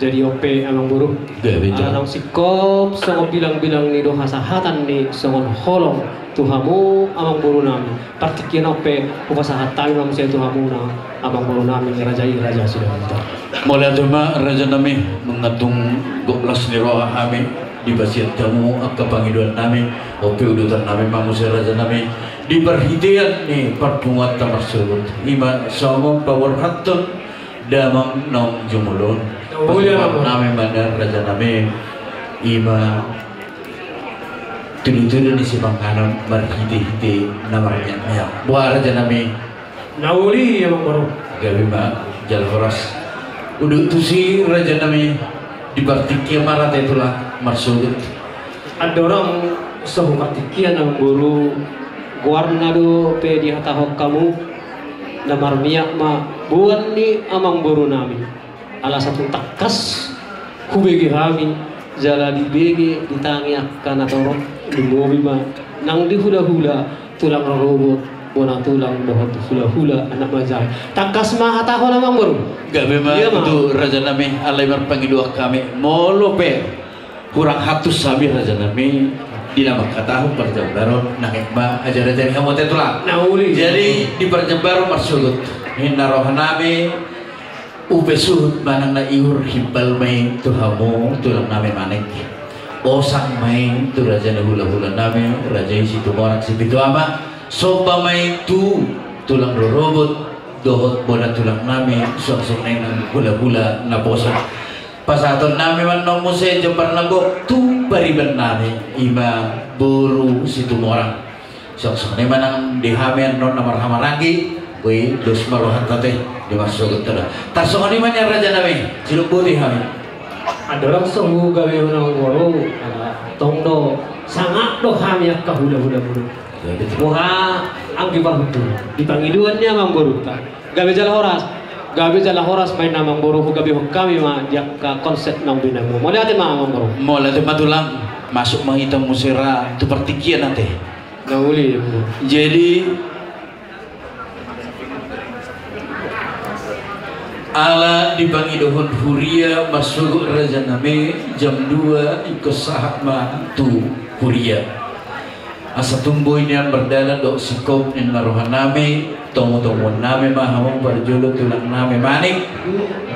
Jadi on pe amangboru, gabe ma. Ala naung singkop songon bilangbilang ni do hasahatan ni songon holong tu hamu amangboru nami. Partingkian on pe hupasahat hami ma muse tu hamuna amangboru nami raja i raja Sidabutar. Mauliate ma raja nami, nunga tung gok las ni roha hami dipasiat hamu angka pangidoan nami. On pe udutan nami ma muse raja nami di parhitean ni parpunguanta marsogot, i ma songon paborhathon damang naung jumolo on. Pasahat nami ma nian raja nami, i ma tudutudu ni sipanganon marhitehite na marmiakmiak. Boha raja nami? Na uli amangboru. Gabe ma jala horas. Udut tusi raja nami, di partingkian ma rade tulang marsogot. Andorang so hu partingkian amangboru, goarna dope dihatahon hamu, na marmiak ma boan ni amangboru nami. Ala satung tangkas hubege hami jala dibege ditangi angka na torop, lumobi ma nang di hulahula, tulang rorobot, bona tulang dohot hulahula anak manjae. Tangkas ma hatahon amangboru. Gabe ma tutu raja nami, alai marpangidoan hami molo pe hurang hatus hami raja nami di na manghatahon parjambaron, nang aek ma ajarajari hamu ate tulang. Na uli. Jadi di parjambaron marsogot, ninna roha nami, upa suhut manang na ihur, himbal ma i tu hamu tulang nami manik. Osang ma i tu raja ni hulahula nami, raja i Situmorang Sipitu Ama. Somba ma i tu tulang rorobot dohot bona tulang nami, suang songon i nang hulahula naposo. Pasahaton nami ma annon muse jambar na gok tu pariban nami, i ma boru Situmorang. Suang songon i ma nang di hami annon na marhahamaranggi, boi dos ma rohanta ate di marsogot tulang. Tarsongon i ma nian raja nami, sidok boti hami. Andorang so hu gabe amangboru, ala tong do sangap do hami angka hulahula muna. Boha anggi parhundul di pangidoan ni amangboru ta. Gabe jala horas. Gabe jala horas ma inna amangboru, hugabehon hami ma di angka konsep naung binahenmu. Mauliate ma amangboru. Mauliate ma tulang. Masuk ma hita muse ra tu partingkian ate. Na uli. Jadi ala dipangidohon huria marsogot raja nami, jam dua ingkon sahat ma tu huria. Asa tung boi nian mardalan dohot singkop ninna roha nami, tomutomuon nami ma hamu parjolo tulang nami manik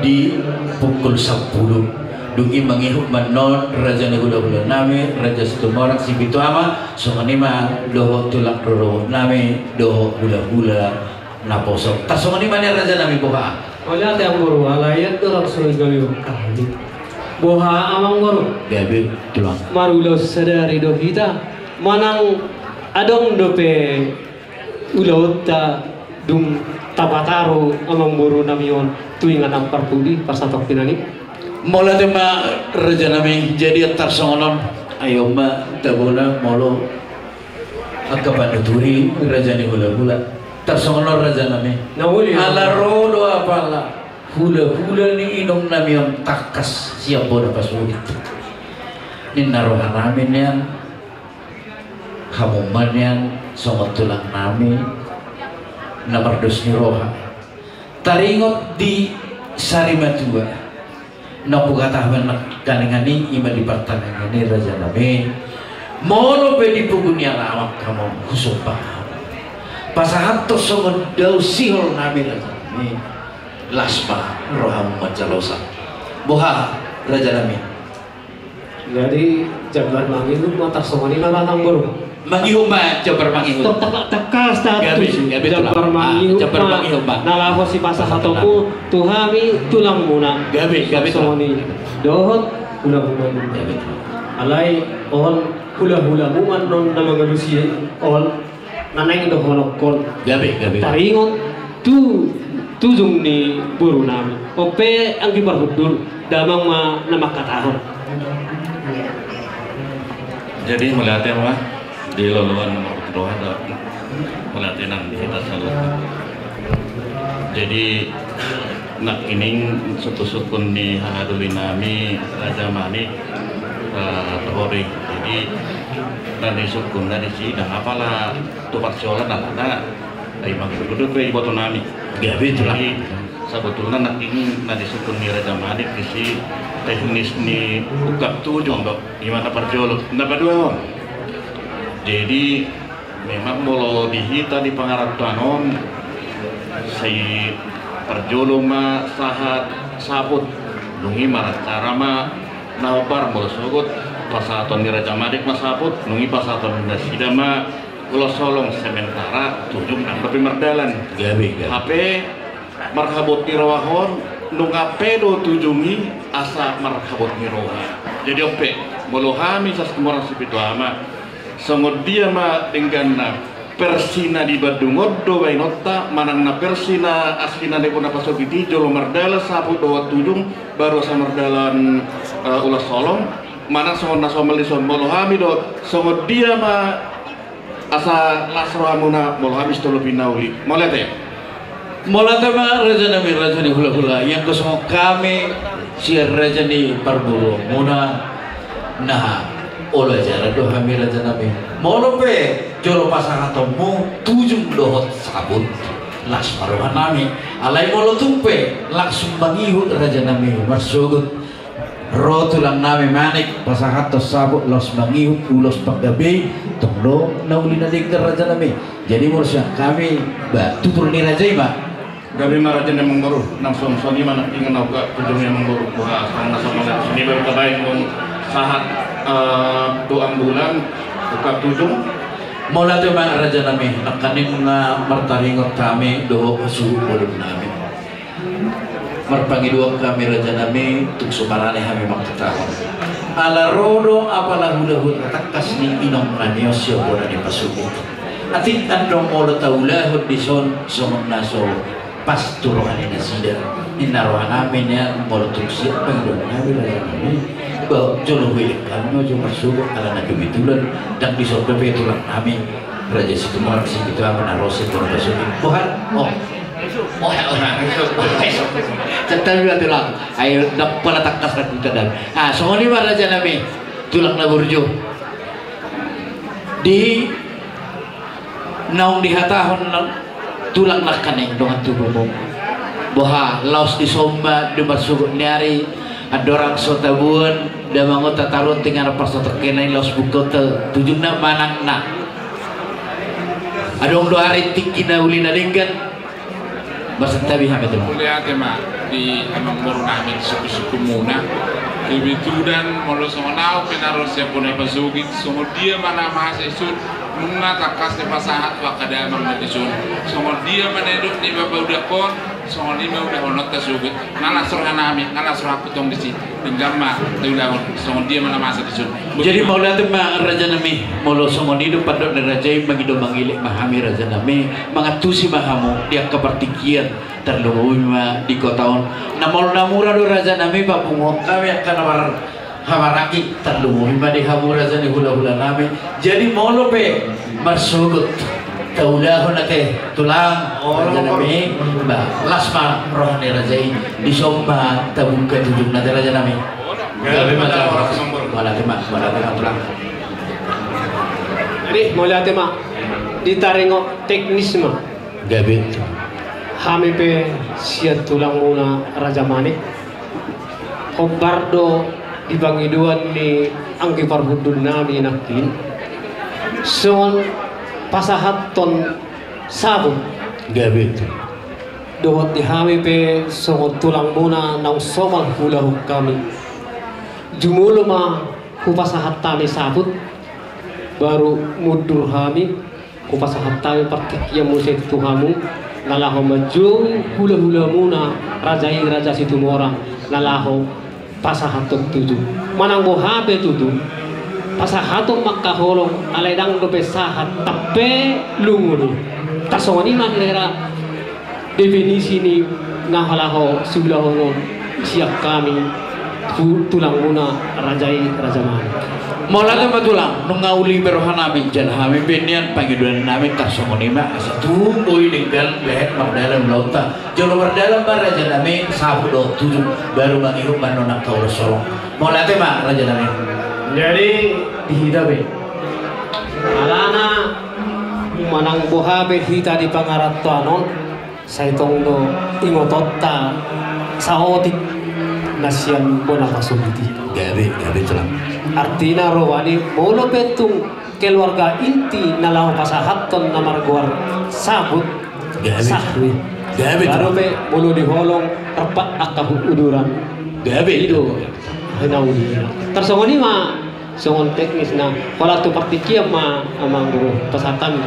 di pukul sampulu. Dung i mangihut ma annon raja ni hulahula nami, raja Situmorang Sipitu Ama, songon i ma dohot tulang rorobot nami dohot hulahula naposo. Tarsongon i ma nian raja nami, boha? Mauliate amangboru, alai andorang so hu gabe hami. Boha amangboru? Gabe tulang. Marulaon sadari do hita, manang adong dope ulaonta dung tapataru amangboru nami on tu inganan parpudi parsatongkinan nami? Mauliate ma raja nami, jadi tarsongon on, ai on ma tabona molo angka panuturi raja ni hulahula. Tarsongon on raja nami. Na uli. Ala ro do apala hulahula ni inong nami on tangkas sian bona pasuhut. Ninna roha nami nian, hamu ma nian songon tulang nami na mardos ni roha. Taringot di sari matua, Na hupatahon nangkaningan i, ima di partangiangan i, raja nami. Molo pe di pogu ni alaman hamu husomba, pasahathon songon dao sihol nami, raja nami. Las ma rohamu manjalosa. Boha, raja nami? Jadi, jambar mangihut ma, tarsongon i ma, amangboru. Mangihut ma, jambar mangihut. Tong tangkas, tangkas, gabe, gabe, jambar mangihut ma. Na laho sipasahatonmu tu hami tulangmuna. Gabe, gabe, songon i dohot hulahulamu. Gabe. Alai on hulahulamu ma annon na mangalusi on. Na naeng dohononhon. Gabe, gabe. Taringot tu tujung ni boru nami. On pe anggi parhundul, damang ma na mangkatahon. Jadi, mauliate ma di loloan nomor dua, mauliate nang di hita saluhut. Jadi, nangkining sungkun-sungkun ni haha doli nami Raja Manik, eh, Tohori. Jadi, na disungkunna disi, ndang apala tu parsiholan, alana, ai, mangihut pe iboto nami. Gabe, tulang. Jadi, sabotulna nangkining na disungkun ni Raja Manik disi teknis ni ungkap tujung do, ima na parjolo, na paduahon. Jadi, memang molo di hita di pangarantoan on, sai parjolo ma sahat saput, dung i maracara ma na hombar, molo sogot pasahaton ni Raja Manik ma saput, dung i pasahaton ni nasida ma ulos holong, sementara tujung ndang dope mardalan. Gabe, gabe. Hape marhabot ni roha on, nunga pe do tujung i asa marhabot ni roha. Jadi on pe, molo hami Situmorang Sipitu Ama, songon dia ma dengganna, versi na di Bandung on do baenonta, manang na versi na asli na di bona pasogit i, jolo mardalan saput dohot tujung, baru asa mardalan, eh, ulos holong, manang songon na somal dison, molo hami do, songon dia ma asa las rohamuna, molo hami sitolopi na uli. Mauliate. Mauliate ma, raja nami, raja ni hulahula. Ianggo songon hami sian raja ni parboruonmuna, na olo ajaran do hami, raja nami. Molo pe jolo pasahatonmu tujung dohot saput, las ma roha nami. Alai molo tung pe langsung mangihut, raja nami, marsogot ro tulang nami Manik pasahathon saput, laos mangihut ulos panggabe i, tong do na uli na denggan, raja nami. Jadi molo sian hami, ba, tutur ni raja i ma. Gabe ma, raja ni amangboru, nang songon i ma nangkining na ungkap tujung ni amangboru. Wah, songon na songon i, songon i baru tabaen, dung sahat, eh, tu ambulan ungkap tujung. Mauliate ma, raja nami, nangkaning na martaringot hami dohot hasuhuton nami. Marpangidoan hami, raja nami, tung so marani hami mangkatahon. Ala ro do apala hulahula tangkas ni inong nami on sian bona ni pasogit. Atik andong molo taulahon dison songon na so pas tu roha ni nasida. Ninna roha nami nian, molo tung sian pangidoan nami, raja nami, ba jolo huelek hami ma jo marsogot, alana kebetulan ndang dison dope tulang nami Raja Situmorang Sipitu Ama na ro sian bona pasogit. Boha? Oh. Oh, oh, oh. Santabi ma, tulang. Ai, ndang pola tangkas na hutadang. Ah, songon i ma, raja nami, tulang na burju. Di naung dihatahon tulang nangkaning dongan tubumu. Boha, laos dison ma di marsogot ni ari, andorang so tabuan damang on, tataruhon tinggana parsatongkinan i, laos bungka on, tujungna manang na adong do ari tingki na uli na denggan. Marsantabi hami, tulang. Mauliate ma di amangboru nami, sungkun-sungkunmuna. Kebetulan molo songon ahu pe na ro sian bona pasogit, songon dia ma na masa i sun, nunga tangkas dipasahat tu angka damang na dison. Songon dia ma na nidok ni bapaudangkon, songon i ma udahononta sogot. Nga las roha nami, nga las rohangku tong disi. Denggan ma taulahon, songon dia ma na masa dison. Jadi mauliate ma, raja nami, molo songon i do pandok ni raja i, mangido mangilek ma hami, raja nami, mangantusi ma hamu di angka partingkian, tarlumobi ma di kota on. Na molo na mura do, raja nami, papunguhon hami angka na mar-, hamaranggi, tarlumobi ma di hamu, raja ni hulahula nami. Jadi molo pe marsogot taulahon ate, tulang, raja nami, ba, las ma roha ni raja i, dison ma tabungka tujungna ate, raja nami. Gabe ma, tulang. Mauliate ma, mauliate ma, tulang. Jadi mauliate ma, di taringot teknis ma. Gabe. Hami pe sian tulangmuna Raja Manik. Hombar do di pangidoan ni anggi parhundul nami nangkin songon pasahathon sabut. Gabe. Dohot di hami pe songon tulangmuna naung somal huulahon hami. Jumolo ma hupasahat hami sabut, baru mundur hami, hupasahat hami partingkian muse tu hamu, na laho manjou hulahulamuna raja i, Raja Situmorang, na laho pasahathon tutu. Manang boha pe tutu pasahathon ma angka holong, alai ndang dope sahat, tampe lungun i. Tarsongon i ma hira-hira definisi ni na laho siulahonon sian hami tu-, tulangmuna raja i, Raja Manik. Mauliate ma tulang, nunga uli be roha nami, jala hami pe nian pangidoan nami tarsongon i ma, asa tung boi denggan lehet mardalan ulaonta. Jolo mardalan ma raja nami, sabut dohot tutu, baru mangihut ma annon angka ulos holong. Mauliate ma raja nami. Jadi di hita pe, alana manang boha pe hita di pangarantoan on, sai tong do ingotonta saotik na sian bona pasogit i. Gabe, gabe tulang. Artina roha ni molo pe tung keluarga inti na laho pasahathon na margoar sabut. Gabe. Sah do i. Gabe tulang. Baru pe molo di holong rap angka hu-, uduran. Gabe. I do. Hinauli. Tarsongon i ma songon teknisna, holan tu partingkian ma amang boru, pasahat hami.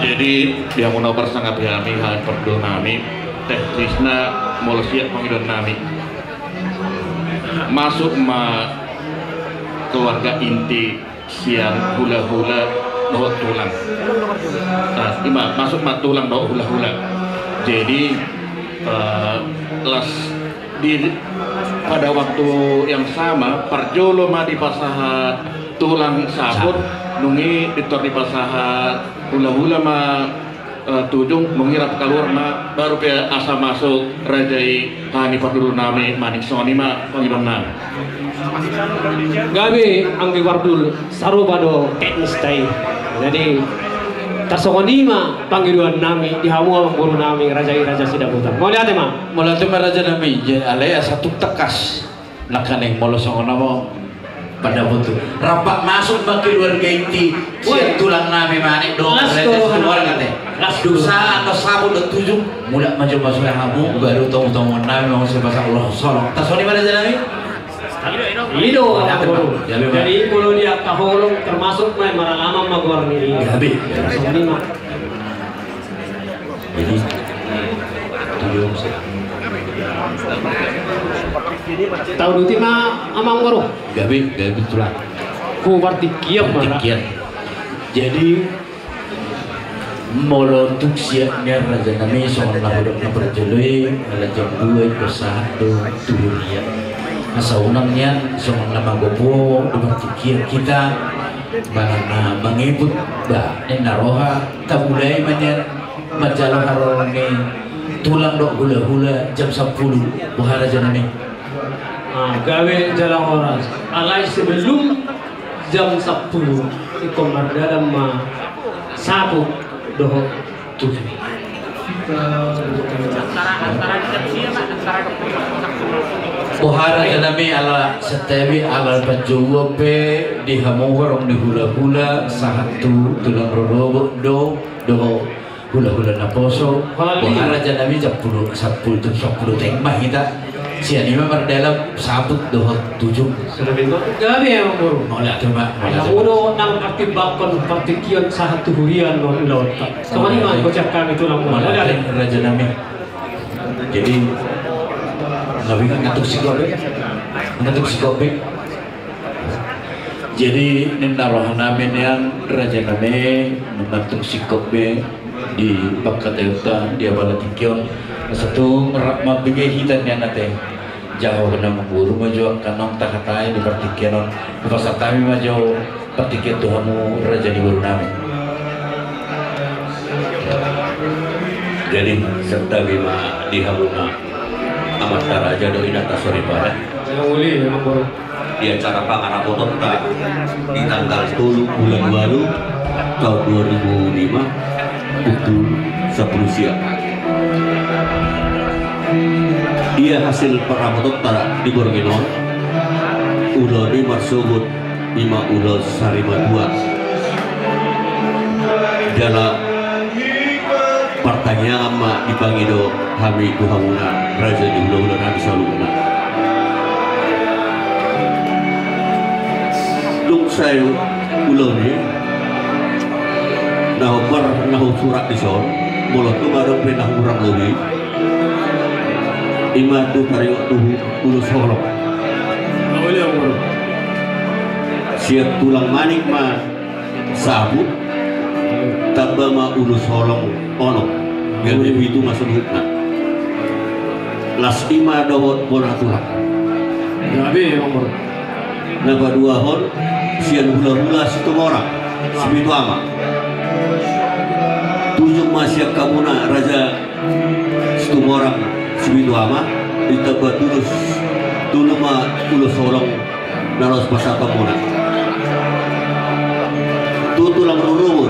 Jadi di hamuna parsangapi hami, hami parhundul nami, teknisna molo sian pangidoan nami, masuk ma keluarga inti sian hulahula dohot tulang. Nah, ima, masuk ma tulang dohot hulahula. Jadi, eh, las di, pada waktu yang sama, parjolo ma dipasahat tulang sabut, nunga i pintor dipasahat hulahula ma, eh, tujung, nunga i rap kaluar ma, baru pe asa masuk raja i, hami parhundul nami Manik. Songon i ma pangidoan nami. Gabe anggi parhundul, sarupa do teknis ta i. Jadi tarsongon i ma pangidoan nami di hamu amang boru nami raja i, Raja Sidabutan. Mauliate ma. Mauliate ma raja nami, jadi alai asa tung tangkas. Nangkaning molo songon on ma pandapot tu. Rap masuk ma keluarga inti sian tulang nami Manik dohot Raja Situmorang ate. Las tu. Dung sahat annon sabut dohot tujung, mulak ma jo masuk hamu, baru tomutomuon nami ma muse pasahat ulos holong. Tarsongon i ma raja nami. I do. Jadi molo di angka holong termasuk ma maralaman ma goar ni. Gabe. Tarsongon i ma. Jadi, tujuh. Tauduti ma amang boru. Gabe, gabe tulang. Hu partingkian ma. Partingkian. Jadi molo tung sian nian raja nami, songon na hudok na parjolo i, ala jam dua i pasahat do tu huria. Asa unang nian songon na magopo di partingkian hita, manang na mangihut ba ninna roha, tamulai ma nian manjalo haroro ni tulang dohot hulahula jam sampulu. Boha raja nami? Ah, gabe jala horas. Alai sebelum jam sampulu ingkon mardalan ma sabut dohot tutu. Boha raja nami, ala santabi, ala panjouon pe di hamu horong ni hulahula sahat tu tulang rorobot do dohot hulahula naposo. Boha raja nami, jam sampulu, sampulu, jam sampulu teng ma hita. Sian i ma mardalan sabut dohot tutu. Gabe amang boru. Mauliate ma. Mauliate ma. Hamu do nang partimbangkon partingkian sahat tu huria on ulaonta. Songon i ma goar hami tulang. Mauliate raja nami. Jadi nunga tung singkop be. Nunga tung singkop be. Jadi ninna roha nami nian raja nami, nunga tung singkop be di pangkataionta di apala tingki on. Asa tung rap mambege hita nian ate. Jaha hona manguru ma jo angka naung tahatai di partingkian on. Hupasahat hami ma jo partingkian tu hamu raja ni boru nami. Jadi santabi ma di hamuna amanta raja dohot inanta soripada. Di acara pangarapotonta di tanggal tolu bulan walu taon dua ribu lima, pukul sampulu siang. Ia hasil parramotonta di borngin on, ulaon i marsogot ima ulaon sarimatua. Jala partangiangan ma dipangido hami tu hamuna raja ni hulahula nami saluhutna. Dung sae ulaon i, na hombar na husurat dison, molo tung adong pe na hurang lobi, ima tu taringot tu ulos holong. Sian tulang manik ma saput, tamba ma ulos holong onom, gabe pitu ma saluhutna. Las ima dohot bona tulang. Gabe, Amang Boru. Na paduahon sian hulahula Situmorang Sipitu Ama. Tujung ma sian hamuna raja Situmorang Sipitu Ama, ditamba tulos, tolu ma ulos holong na laos pasahatonmuna. Tu tulang rorobot,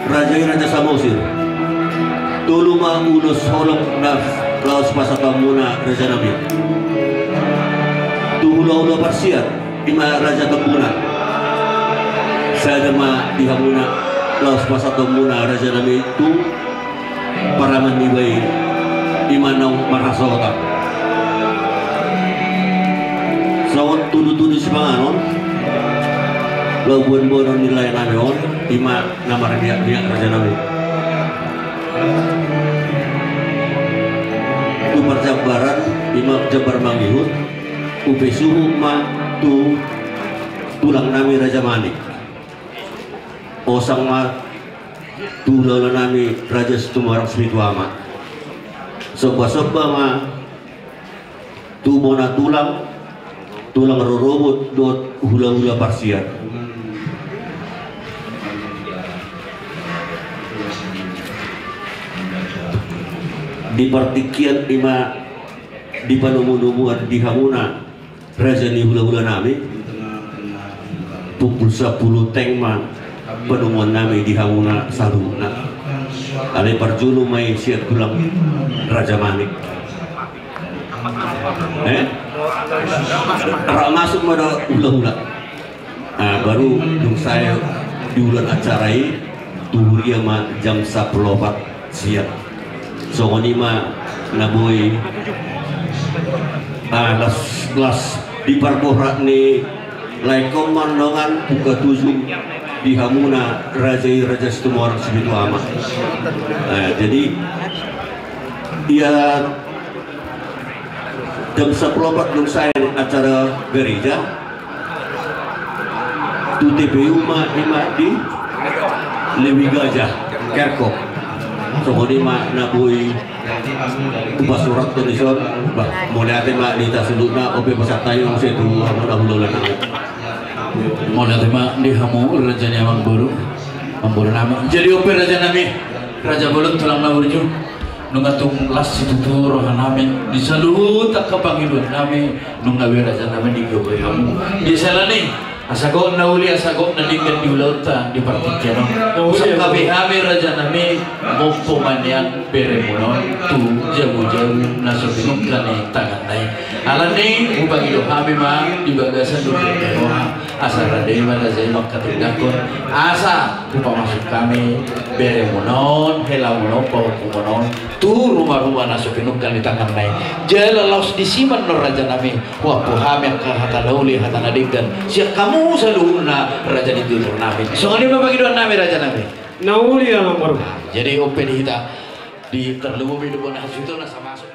raja i Raja Samosir, tolu ma ulos holong na laos pasahatonmuna raja nami. Tu hulahula parsiat, ima raja Tambunan, sada ma di hamuna laos pasahatonmuna raja nami tu paraman ni bai, ima naung marhasohotan. Songon tudutudu sipanganon, laho boanboanon ni lae nami on, ima na marmiakmiak raja nami. Tu parjambaran, ima jambar mangihut, upe suhut ma tu tulang nami Raja Manik. Osang ma tu hulahula nami Raja Situmorang Sipitu Ama. Sombasomba ma tu bona tulang, tulang rorobot dohot hulahula parsiat. Di partingkian ima di panomunomuan di hamuna raja ni hulahula nami, pukul sampulu teng ma panomuan nami di hamuna saluhutna. Alai parjolo ma i sian tulang Raja Manik. Eh? Ra masuk ma do hulahula. Ah, baru dung sae diulahon acara i, tu huria ma jam sampulu opat siang. Songon i ma na boi. Ah, las, las di parborat ni lae on ma dongan buka tujung di hamuna raja i Raja Situmorang Sipitu Ama. Ah, jadi ia jam sampulu opat dung sae acara gareja. Tu T P U ma ima di Lewi Gajah Kerkop. Songon i ma na boi hupasurathon dison. Bah, mauliate ma di hita saluhutna, on pe pasahat hami muse tu hamuna hulahula nami. Mauliate ma di hamu raja ni amangboru, amangboru nami. Jadi on pe raja nami, raja bolon tulang na burju. Nunga tung las situtu roha nami di saluhut angka pangidoan nami, nunga be raja nami digabe hamu. Di sela ni asa gok na uli, asa gok na denggan di ulaonta di partingkian on. Sangkapi hami raja nami, mompo ma nian beremuna on tu jabujabu na so pinungka ni tanganna i. Alani hupangido hami ma di bagasan dohot roha, asa rade ma raja i mangkatindangkon, asa hupamasuk hami beremuna on, helamuna on, pahompumuna on tu rumaruma na so pinungka ni tanganna i. Jala laos disi ma annon raja nami, huampu hami angka hata na uli, hata na denggan sian hamu saluhutna raja ni tutur nami. Songon i ma pangidoan nami raja nami. Na uli amangboru. Jadi on pe di hita, di tarlumobi do bona hasuhuton asa masuk.